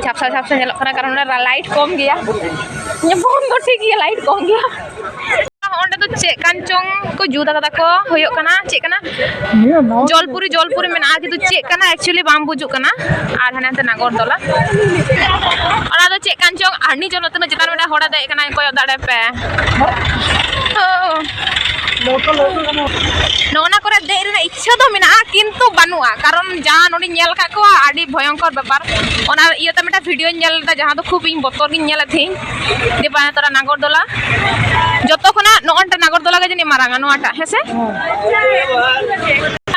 ᱡᱷᱟᱯᱥᱟ ᱡᱷᱟᱯᱥᱟ ᱧᱮᱞᱚᱜ ᱠᱟᱱᱟ, ᱠᱟᱨᱚᱱ ᱚᱸᱰᱮ light ᱠᱚᱢ ᱜᱮᱭᱟ᱾ ᱧᱮᱞ ᱫᱚ ᱴᱷᱤᱠ ᱜᱮᱭᱟ, light ᱠᱚᱢ ᱜᱮᱭᱟ᱾ ᱚᱸᱰᱮ ᱫᱚ ᱪᱮᱫ ᱠᱟᱱ ᱪᱚᱝ ᱠᱚ ᱡᱩᱛ ᱟᱠᱟᱫᱟ ᱠᱚ, ᱦᱩᱭᱩᱜ ᱠᱟᱱᱟ ᱪᱮᱫ ᱠᱟᱱᱟ, ᱱᱤᱭᱟᱹ ᱱᱟᱣᱟ ᱡᱚᱞᱯᱩᱨᱤ, ᱡᱚᱞᱯᱩᱨᱤ ᱢᱮᱱᱟᱜᱼᱟ, ᱠᱤᱱᱛᱩ ᱪᱮᱫ ᱠᱟᱱᱟ actually ᱵᱟᱝ ᱵᱩᱡᱩᱜ ᱠᱟᱱᱟ᱾ ᱟᱨ ᱦᱟᱱᱮ ᱦᱟᱱᱛᱮ ᱱᱟᱜᱚᱨᱫᱚᱞᱟ, ᱚᱱᱟ ᱫᱚ ᱪᱮᱫ ᱠᱟᱱ ᱪᱚᱝ᱾ ᱟᱨ ᱱᱤᱡᱚᱞ ᱛᱤᱱᱟᱹᱜ ᱪᱮᱛᱟᱱ ᱢᱤᱫᱴᱟᱝ ᱦᱚᱲᱮ ᱫᱮᱡ ᱠᱟᱱᱟ, ᱠᱚᱭᱚᱜ ᱫᱟᱲᱮ ᱯᱮ᱾ ᱚ᱾ ᱱᱚᱜᱼᱚ ᱱᱟ ᱠᱚᱨᱮ ᱫᱮᱡ ᱨᱮᱱᱟᱜ ᱤᱪᱪᱷᱟᱹ ᱫᱚ ᱢᱮᱱᱟᱜᱼᱟ, ᱠᱤᱱᱛᱩ ᱵᱟᱹᱱᱩᱜᱼᱟ, ᱠᱟᱨᱚᱱ ᱡᱟᱦᱟᱸ ᱱᱚᱰᱮᱧ ᱧᱮᱞ ᱟᱠᱟᱫ ᱠᱚᱣᱟ, ᱟᱹᱰᱤ ᱵᱷᱚᱭᱚᱝᱠᱚᱨ ᱵᱮᱯᱟᱨ᱾ ᱚᱱᱟ ᱤᱭᱟᱹᱛᱮ ᱢᱤᱫᱴᱟᱝ ᱵᱷᱤᱰᱤᱭᱳᱧ ᱧᱮᱞ ᱞᱮᱫᱟ, ᱡᱟᱦᱟᱸ ᱫᱚ ᱠᱷᱩᱵ ᱤᱧ ᱵᱚᱛᱚᱨ ᱜᱤᱧ ᱧᱮᱞᱮᱫ ᱛᱟᱦᱮᱸᱧ᱾ ᱫᱤᱭᱮ ᱯᱟᱭᱛᱟᱨᱟ ᱱᱟᱜᱚᱨᱫᱚᱞᱟ ᱡᱚᱛᱚ ᱠᱷᱚᱱᱟᱜ ᱱᱚᱜᱼᱚ ᱱᱚᱣᱟᱴᱟᱜ ᱱᱟᱜᱚᱨᱫᱚᱞᱟ ᱜᱮ ᱡᱟᱹᱱᱤᱡ ᱢᱟᱨᱟᱝᱟ, ᱱᱚᱣᱟᱴᱟᱜ, ᱦᱮᱸ ᱥᱮ?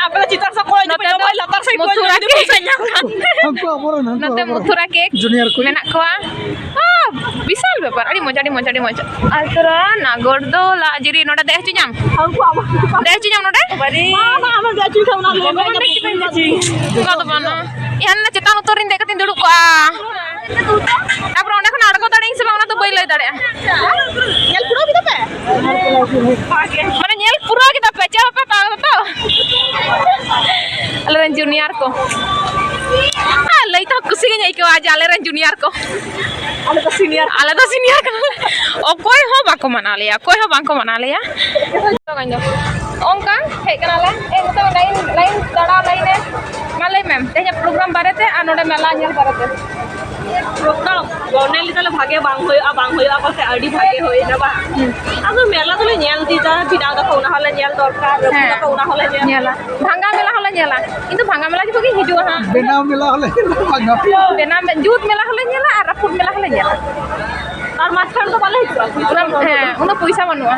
ᱟᱯᱮ ᱫᱚ ᱪᱮᱛᱟᱱ ᱥᱮᱫ ᱠᱚᱭᱚᱜ ᱤᱫᱤ ᱯᱮ, ᱱᱚᱛᱮ ᱫᱚ ᱞᱟᱛᱟᱨ ᱥᱮᱫ ᱠᱚᱭᱚᱜ ᱢᱚᱛᱷᱩᱨᱟ ᱤᱫᱤ ᱯᱮ, ᱠᱮᱠ᱾ ᱥᱮ ᱧᱟᱢ ᱠᱷᱟᱱ᱾ ᱦᱟᱱᱠᱩ ᱟᱵᱚᱨᱮᱱ, ᱦᱟᱱᱠᱩ ᱱᱚᱛᱮ ᱟᱵᱚᱨᱮᱱ᱾ ᱢᱚᱛᱷᱩᱨᱟ ᱠᱮᱠ ᱡᱩᱱᱤᱭᱟᱨ ᱠᱚ᱾ ᱢᱮᱱᱟᱜ ᱠᱚᱣᱟ᱾ ᱚ, ᱵᱤᱥᱟᱞ ᱵᱮᱯᱟᱨ, ᱟᱹᱰᱤ ᱢᱚᱡᱽ, ᱟᱹᱰᱤ ᱢᱚᱡᱽ, ᱟᱹᱰᱤ ᱢᱚᱡᱽ᱾ ᱟᱨ ᱛᱚᱨᱟ ᱱᱟᱜᱚᱨᱫᱚᱞᱟ ᱡᱤᱨᱤ ᱱᱚᱰᱮ ᱫᱮᱡ ᱦᱚᱪᱚᱧᱟᱢ? ᱦᱟᱱᱠᱩ ᱟᱵᱚ᱾ ᱫᱮᱡ ᱦᱚᱪᱚᱧᱟᱢ ᱱᱚᱰᱮ? ᱵᱟᱝ, ᱵᱟᱝ, ᱟᱢᱮᱢ ᱫᱮᱡ ᱦᱚᱪᱚᱧ ᱠᱷᱟᱱ ᱚᱱᱟ ᱞᱟᱹᱭ ᱢᱮ᱾ ᱚᱱᱠᱟ ᱫᱚ ᱵᱟᱝᱟ᱾ ᱮᱱ ᱪᱮᱛᱟᱱ ᱩᱛᱟᱹᱨ ᱨᱤᱧ ᱫᱮᱡ ᱠᱟᱛᱮᱧ ᱫᱩᱲᱩᱵ ᱠᱚᱜᱼᱟ᱾ ᱛᱟᱯᱚᱨᱮ ᱚᱸᱰᱮ ᱠᱷᱚᱱ ᱟᱬᱜᱚ ᱫᱟᱲᱮᱭᱟᱜ ᱤᱧ ᱥᱮ ᱵᱟᱝ, ᱚᱱᱟ ᱫᱚ ᱵᱟᱹᱧ ᱞᱟᱹᱭ ᱫᱟᱲᱮᱭᱟᱜᱼᱟ᱾ ᱧᱮᱞ ᱯᱩᱨᱟᱹᱣ ᱠᱮᱫᱟ ᱯᱮ? ᱢᱟᱱᱮ ᱧᱮᱞ ᱯᱩᱨᱟᱹᱣ ᱠᱮᱫᱟ ᱯᱮ, ᱪᱮᱫ ᱵᱟᱯᱮ ᱦᱟᱛᱟᱣ ᱠᱟᱫᱟ ᱛᱚ? ᱟᱞᱮ ᱨᱮᱱ ᱡᱩᱱᱤᱭᱟᱨ ᱠᱚ᱾ ᱟᱨ ᱞᱟᱹᱭ ᱛᱮᱦᱚᱸ ᱠᱩᱥᱤ ᱜᱤᱧ ᱟᱹᱭᱠᱟᱹᱣᱟ ᱡᱮ ᱟᱞᱮ ᱨᱮᱱ ᱡᱩᱱᱤᱭᱟᱨ ᱠᱚ᱾ ᱟᱞᱮ ᱫᱚ ᱥᱤᱱᱤᱭᱟᱨ᱾ ᱟᱞᱮ ᱫᱚ ᱥᱤᱱᱤᱭᱟᱨ ᱠᱟᱱᱟᱞᱮ᱾ ᱚᱠᱚᱭ ᱦᱚᱸ ᱵᱟᱠᱚ ᱢᱟᱱᱟᱣ ᱞᱮᱭᱟ, ᱚᱠᱚᱭ ᱦᱚᱸ ᱵᱟᱝᱠᱚ ᱢᱟᱱᱟᱣ ᱞᱮᱭᱟ᱾ ᱚᱱᱠᱟ ᱦᱮᱡ ᱠᱟᱱᱟᱞᱮ, ᱮ, ᱱᱤᱛᱚᱜ ᱞᱟᱭᱤᱱ, ᱞᱟᱭᱤᱱ ᱫᱟᱬᱟ ᱞᱟᱭᱤᱱ ᱨᱮ᱾ ᱢᱟ ᱞᱟᱹᱭ ᱢᱮ, ᱛᱮᱦᱮᱧᱟᱜ ᱯᱨᱳᱜᱨᱟᱢ ᱵᱟᱨᱮᱛᱮ ᱟᱨ ᱱᱚᱰᱮ ᱢᱮᱞᱟ ᱧᱮᱞ ᱵᱟᱨᱮᱛᱮ᱾ ᱯᱨᱳᱜᱨᱟᱢ ᱢᱚᱱᱮ ᱞᱮᱫᱟᱞᱮ ᱵᱷᱟᱜᱮ ᱵᱟᱝ ᱦᱩᱭᱩᱜᱼᱟ, ᱵᱟᱝ ᱦᱩᱭᱩᱜᱼᱟ, ᱯᱟᱥᱮ ᱟᱹᱰᱤ ᱵᱷᱟᱜᱮ ᱦᱩᱭᱱᱟ ᱵᱟᱝ? ᱦᱩᱸ᱾ ᱟᱫᱚ ᱢᱮᱞᱟ ᱫᱚᱞᱮ ᱧᱮᱞ ᱤᱫᱤᱭᱮᱫᱟ, ᱵᱮᱱᱟᱣ ᱫᱟᱠᱚ ᱚᱱᱟ ᱦᱚᱸᱞᱮ ᱧᱮᱞ ᱫᱚᱨᱠᱟᱨ, ᱨᱟᱹᱯᱩᱫ ᱦᱮᱸ᱾ ᱫᱟᱠᱚ ᱚᱱᱟ ᱦᱚᱸᱞᱮ ᱧᱮᱞ᱾ ᱧᱮᱞᱟ᱾ ᱵᱷᱟᱸᱜᱟ ᱢᱮᱞᱟ ᱦᱚᱸᱞᱮ ᱧᱮᱞᱟ᱾ ᱤᱧ ᱫᱚ ᱵᱷᱟᱸᱜᱟ ᱢᱮᱞᱟ ᱡᱚᱠᱷᱚᱱ ᱜᱤᱧ ᱦᱤᱡᱩᱜᱼᱟ ᱦᱟᱸᱜ᱾ ᱵᱮᱱᱟᱣ ᱢᱮᱞᱟ ᱦᱚᱸᱞᱮ ᱧᱮᱞᱟ, ᱵᱷᱟᱸᱜᱟ ᱢᱮᱞᱟ᱾ ᱵᱮᱱᱟᱣ ᱢᱮ-, ᱡᱩᱛ ᱢᱮᱞᱟ ᱦᱚᱸᱞᱮ ᱧᱮᱞᱟ ᱟᱨ ᱨᱟᱹᱯᱩᱫ ᱢᱮᱞᱟ ᱦᱚᱸᱞᱮ ᱧᱮᱞᱟ᱾ ᱟᱨ ᱢᱟᱡᱷ ᱠᱷᱟᱱ ᱫᱚ ᱵᱟᱞᱮ ᱦᱤᱡᱩᱜᱼᱟ, ᱯᱩᱭᱥᱟᱹ ᱩᱱᱟᱹᱜ, ᱵᱟᱹᱱᱩᱜᱼᱟ᱾ ᱦᱮᱸ, ᱩᱱᱟᱹᱜ ᱯᱚᱭᱥᱟ ᱵᱟᱹᱱᱩᱜᱼᱟ᱾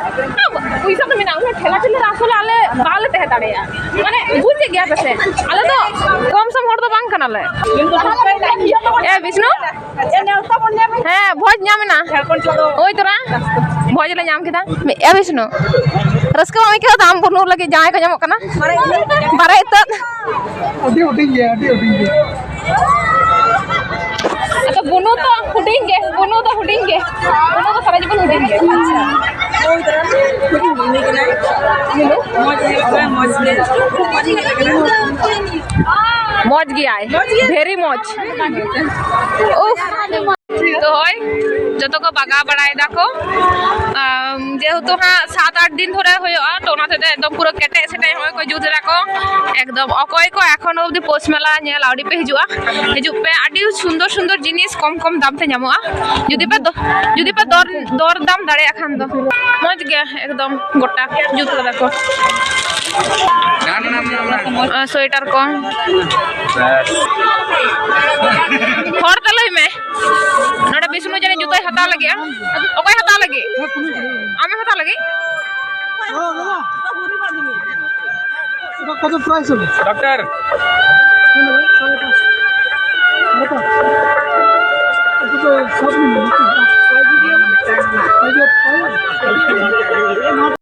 ᱯᱚᱭᱥᱟ ᱫᱚ ᱢᱮᱱᱟᱜᱼᱟ, ᱩᱱᱟᱹᱜ ᱴᱷᱮᱞᱟ ᱴᱷᱮᱞᱤ ᱨᱮ ᱟᱥᱚᱞᱮ ᱟᱞᱮ ᱵᱟᱞᱮ ᱛᱟᱦᱮᱸ ᱫᱟᱲᱮᱭᱟᱜᱼᱟ᱾ ᱢᱟᱱᱮ, ᱵᱩᱡᱮᱫ ᱜᱮᱭᱟ ᱯᱮ ᱥᱮ, ᱟᱞᱮ ᱫᱚ ᱠᱚᱢ ᱥᱚᱢ ᱦᱚᱲ ᱫᱚ ᱵᱟᱝ ᱠᱟᱱᱟᱞᱮ᱾ ᱮ ᱵᱤᱥᱱᱩ, ᱦᱮᱸ, ᱵᱷᱚᱡᱽ ᱧᱟᱢ ᱮᱱᱟ᱾ ᱳᱭ ᱛᱚᱨᱟ ᱵᱷᱚᱡᱽ ᱞᱮ ᱧᱟᱢ ᱠᱮᱫᱟ᱾ ᱮ ᱵᱤᱥᱱᱩ, ᱨᱟᱹᱥᱠᱟᱹ ᱵᱟᱢ ᱟᱹᱭᱠᱟᱹᱣ ᱫᱟ ᱟᱢ ᱵᱟᱹᱱᱩ ᱞᱟᱹᱜᱤᱫ ᱡᱟᱶᱟᱭ ᱠᱚ ᱧᱟᱢᱚᱜ ᱠᱟᱱᱟ? ᱵᱟᱨᱮ ᱤᱛᱟᱹᱫ᱾ ᱟᱹᱰᱤ ᱦᱩᱰᱤᱧ ᱜᱮᱭᱟ, ᱟᱹᱰᱤ ᱦᱩᱰᱤᱧ ᱜᱮᱭᱟ᱾ ᱟᱫᱚ ᱵᱩᱱᱩ ᱫᱚ ᱦᱩᱰᱤᱧ ᱜᱮ, ᱵᱩᱱᱩ ᱫᱚ ᱦᱩᱰᱤᱧ ᱜᱮ, ᱵᱩᱱᱩ ᱫᱚ ᱥᱟᱨᱟ ᱡᱤᱵᱚᱱ ᱦᱩᱰᱤᱧ ᱜᱮ᱾ ᱢᱚᱡᱽ ᱦᱩᱭᱩᱜ ᱠᱟᱱᱟ, ᱢᱚᱡᱽ ᱜᱮ, ᱠᱷᱩᱵ ᱢᱚᱡᱽ ᱜᱮ ᱧᱮᱞᱚᱜ ᱠᱟᱱᱟ᱾ ᱢᱚᱡᱽ ᱜᱮᱭᱟᱭ, ᱢᱚᱡᱽ ᱜᱮ? Very ᱢᱚᱡᱽ᱾ ᱩᱯᱷ᱾ ᱫᱚ ᱦᱳᱭ, ᱡᱚᱛᱚ ᱠᱚ ᱵᱟᱜᱟᱣ ᱵᱟᱲᱟᱭ ᱫᱟᱠᱚ᱾ ᱟᱢ, ᱡᱮᱦᱮᱛᱩ ᱦᱟᱸᱜ ᱥᱟᱛ ᱟᱴ ᱫᱤᱱ ᱫᱷᱚᱨᱮ ᱦᱩᱭᱩᱜᱼᱟ, ᱛᱚ ᱚᱱᱟ ᱦᱚᱛᱮᱡ ᱛᱮ ᱮᱠᱫᱚᱢ ᱯᱩᱨᱟᱹ ᱠᱮᱴᱮᱡ ᱥᱮᱴᱮᱡ ᱦᱚᱸᱜᱼᱚᱭ ᱠᱚ ᱡᱩᱛ ᱮᱫᱟ ᱠᱚ᱾ ᱮᱠᱫᱚᱢ ᱚᱠᱚᱭ ᱠᱚ ᱮᱠᱷᱚᱱ ᱚᱵᱫᱤ ᱯᱳᱥ ᱢᱮᱞᱟ ᱧᱮᱞ ᱟᱹᱣᱨᱤ ᱯᱮ ᱦᱤᱡᱩᱜᱼᱟ, ᱦᱤᱡᱩᱜ ᱯᱮ, ᱟᱹᱰᱤ ᱥᱩᱱᱫᱚᱨ ᱥᱩᱱᱫᱚᱨ ᱡᱤᱱᱤᱥ ᱠᱚᱢ ᱠᱚᱢ ᱫᱟᱢ ᱛᱮ ᱧᱟᱢᱚᱜᱼᱟ᱾ ᱡᱩᱫᱤ ᱯᱮ ᱫᱚ-, ᱡᱩᱫᱤ ᱯᱮ ᱫᱚᱨ, ᱫᱚᱨ ᱫᱟᱢ ᱫᱟᱲᱮᱭᱟᱜ ᱠᱷᱟᱱ ᱫᱚ ᱢᱚᱡᱽ ᱜᱮ ᱮᱠᱫᱚᱢ ᱜᱚᱴᱟ ᱡᱩᱛ ᱠᱟᱫᱟ ᱠᱚ᱾ ᱟᱨ ᱥᱳᱭᱮᱴᱟᱨ ᱠᱚ᱾ ᱦᱚᱲ ᱛᱮ ᱞᱟᱹᱭ ᱢᱮ, ᱱᱚᱰᱮ ᱵᱤᱥᱱᱩ ᱡᱟᱹᱱᱤᱡ ᱡᱩᱛᱟᱹᱭ ᱦᱟᱛᱟᱣ ᱞᱟᱹᱜᱤᱫᱼᱟ᱾ ᱚᱠᱚᱭ ᱦᱟᱛᱟᱣ ᱞᱟᱹᱜᱤᱫ? ᱟᱢᱮᱢ ᱦᱟᱛᱟᱣ ᱞᱟᱹᱜᱤᱫ? ᱦᱮᱸ, ᱫᱟᱫᱟ᱾ এটা কত প্রাইস হবে? ডক্টর। কেন ভাই? সাড়ে পাঁচশো। এটা তো সব মিলিয়ে নাকি? সাইজ দিয়ে, সাইজ দিয়ে পাওয়া যায়?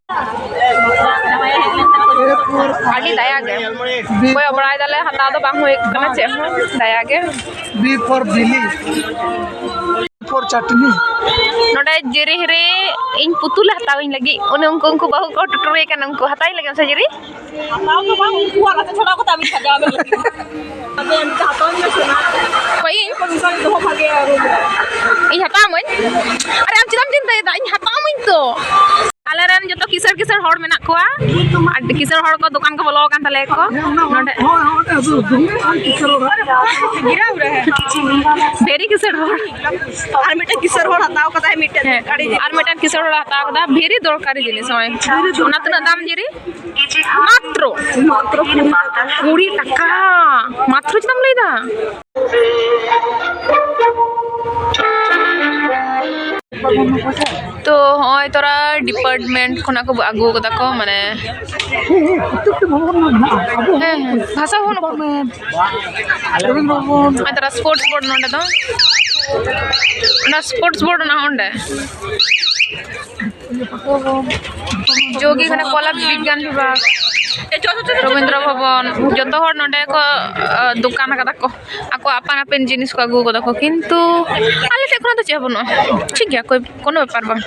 ᱟᱹᱰᱤ ᱫᱟᱭᱟ ᱜᱮ᱾ ᱠᱚᱭᱚᱜ ᱵᱟᱲᱟᱭ ᱫᱟᱞᱮ, ᱦᱟᱛᱟᱣ ᱫᱚ ᱵᱟᱝ ᱦᱩᱭ ᱠᱟᱱᱟ ᱪᱮᱫ ᱦᱚᱸ, ᱫᱟᱭᱟ ᱜᱮ᱾ B for Billy. B for ᱪᱟᱴᱱᱤ᱾ ᱱᱚᱰᱮ ᱡᱤᱨᱤ ᱦᱤᱨᱤ ᱤᱧ ᱯᱩᱛᱩᱞᱮ ᱦᱟᱛᱟᱣᱤᱧ ᱞᱟᱹᱜᱤᱫ, ᱩᱱᱤ ᱩᱱᱠᱩ, ᱩᱱᱠᱩ ᱵᱟᱹᱦᱩ ᱠᱚ ᱴᱩᱴᱩᱨᱤᱭᱮ ᱠᱟᱱᱟ, ᱩᱱᱠᱩ ᱦᱟᱛᱟᱣᱤᱧ ᱞᱟᱹᱜᱤᱫ ᱥᱮ ᱡᱤᱨᱤ? ᱦᱟᱛᱟᱣ ᱫᱚ ᱵᱟᱝ, ᱩᱱᱠᱩᱣᱟᱜ ᱨᱟᱪᱟ ᱪᱷᱟᱰᱟᱣ ᱠᱟᱛᱮ ᱟᱹᱵᱤᱱ ᱥᱟᱡᱟᱣ ᱵᱤᱱ ᱞᱟᱹᱜᱤᱫ᱾ ᱟᱫᱚ ᱮᱱᱛᱮ ᱦᱟᱛᱟᱣ ᱤᱧ ᱢᱮ ᱥᱮ ᱱᱟ᱾ ᱚᱠᱚᱭ ᱤᱧ? ᱚᱱᱠᱟ ᱫᱚᱦᱚ ᱵᱷᱟᱜᱮᱭᱟ room ᱨᱮ᱾ ᱤᱧ ᱦᱟᱛᱟᱣ ᱟᱹᱢᱟᱹᱧ? ᱟᱨᱮ ᱟᱢ ᱪᱮᱫᱟᱜ ᱮᱢ ᱪᱤᱱᱛᱟᱹᱭᱮᱫᱟ? ᱤᱧ ᱦᱟᱛᱟᱣ ᱟᱹᱢᱟᱹᱧ ᱛᱚ᱾ ᱟᱞᱮᱨᱮᱱ ᱡᱚᱛᱚ ᱠᱤᱥᱟᱹᱬ ᱠᱤᱥᱟᱹᱬ ᱦᱚᱲ ᱢᱮᱱᱟᱜ ᱠᱚᱣᱟ᱾ ᱟᱨ ᱠᱤᱥᱟᱹᱬ ᱦᱚᱲ ᱠᱚ ᱫᱚᱠᱟᱱ ᱠᱚ ᱵᱚᱞᱚ ᱟᱠᱟᱱ ᱛᱟᱞᱮᱭᱟ ᱠᱚ᱾ ᱱᱚᱰᱮ ᱦᱳᱭ, ᱦᱳᱭ, ᱟᱫᱚ ᱫᱚᱢᱮ ᱟᱨ ᱠᱤᱥᱟᱹᱬ ᱦᱚᱲ᱾ ᱵᱷᱮᱨᱤ ᱠᱤᱥᱟᱹᱬ ᱦᱚᱲ᱾ ᱟᱨ ᱢᱤᱫᱴᱮᱱ ᱠᱤᱥᱟᱹᱬ ᱦᱚᱲ ᱦᱟᱛᱟᱣ ᱠᱟᱫᱟᱭ ᱢᱤᱫᱴᱮᱱ ᱦᱮᱸ, ᱫᱚᱨᱠᱟᱨᱤ ᱡᱤᱱᱤᱥ᱾ ᱟᱨ ᱢᱤᱫᱴᱮᱱ ᱠᱤᱥᱟᱹᱬ ᱦᱚᱲ ᱦᱟᱛᱟᱣ ᱠᱟᱫᱟ ᱵᱷᱮᱨᱤ ᱫᱚᱨᱠᱟᱨᱤ ᱡᱤᱱᱤᱥ᱾ ᱱᱚᱜᱼᱚᱭ ᱚᱱᱟ ᱛᱤᱱᱟᱹᱜ ᱫᱟᱢ ᱡᱤᱨᱤ? ᱢᱟᱛᱨᱚ᱾ ᱢᱟᱛᱨᱚ ᱠᱩᱲᱤ ᱴᱟᱠᱟ᱾ ᱠᱩᱲᱤ ᱴᱟᱠᱟ᱾ ᱢᱟᱛᱨᱚ ᱪᱮᱫᱟᱢ ᱞᱟᱹᱭᱫᱟ? ᱛᱚ ᱦᱚᱸᱜᱼᱚᱭ ᱛᱚᱨᱟ ᱰᱤᱯᱟᱨᱴᱢᱮᱱᱴ ᱠᱷᱚᱱᱟᱜ ᱠᱚ ᱟᱹᱜᱩ ᱠᱟᱫᱟ ᱠᱚ, ᱢᱟᱱᱮ ᱦᱮᱸ, ᱦᱮᱸ, ᱵᱷᱟᱥᱟ ᱵᱷᱚᱵᱚᱱ ᱠᱷᱚᱱ᱾ ᱟᱨ ᱛᱟᱨᱟ ᱥᱯᱳᱨᱴᱥ ᱵᱳᱨᱰ ᱱᱚᱰᱮ ᱫᱚ, ᱚᱱᱟ ᱥᱯᱳᱨᱴᱥ ᱵᱳᱨᱰ ᱚᱱᱟ ᱚᱸᱰᱮ᱾ ᱡᱳᱜᱤ ᱠᱟᱱᱟ, ᱠᱚᱞᱟ ᱵᱤᱜᱽᱜᱟᱱ ᱵᱤᱵᱷᱟᱜᱽ, ᱨᱚᱵᱤᱱᱫᱨᱚ ᱵᱷᱚᱵᱚᱱ, ᱡᱚᱛᱚ ᱦᱚᱲ ᱱᱚᱰᱮ ᱠᱚ, ᱟ, ᱫᱚᱠᱟᱱ ᱟᱠᱟᱫᱟ ᱠᱚ, ᱟᱠᱚ ᱟᱯᱟᱱ ᱟᱹᱯᱤᱱ ᱡᱤᱱᱤᱥ ᱠᱚ ᱟᱹᱜᱩ ᱟᱠᱟᱫᱟ ᱠᱚ, ᱠᱤᱱᱛᱩ ᱟᱞᱮ ᱴᱷᱮᱱ ᱠᱷᱚᱱᱟᱜ ᱫᱚ ᱪᱮᱫ ᱦᱚᱸ ᱵᱟᱹᱱᱩᱜᱼᱟ, ᱴᱷᱤᱠ ᱜᱮᱭᱟ, ᱠᱳᱭ, ᱠᱳᱱᱳ ᱵᱮᱯᱟᱨ ᱵᱟᱝ᱾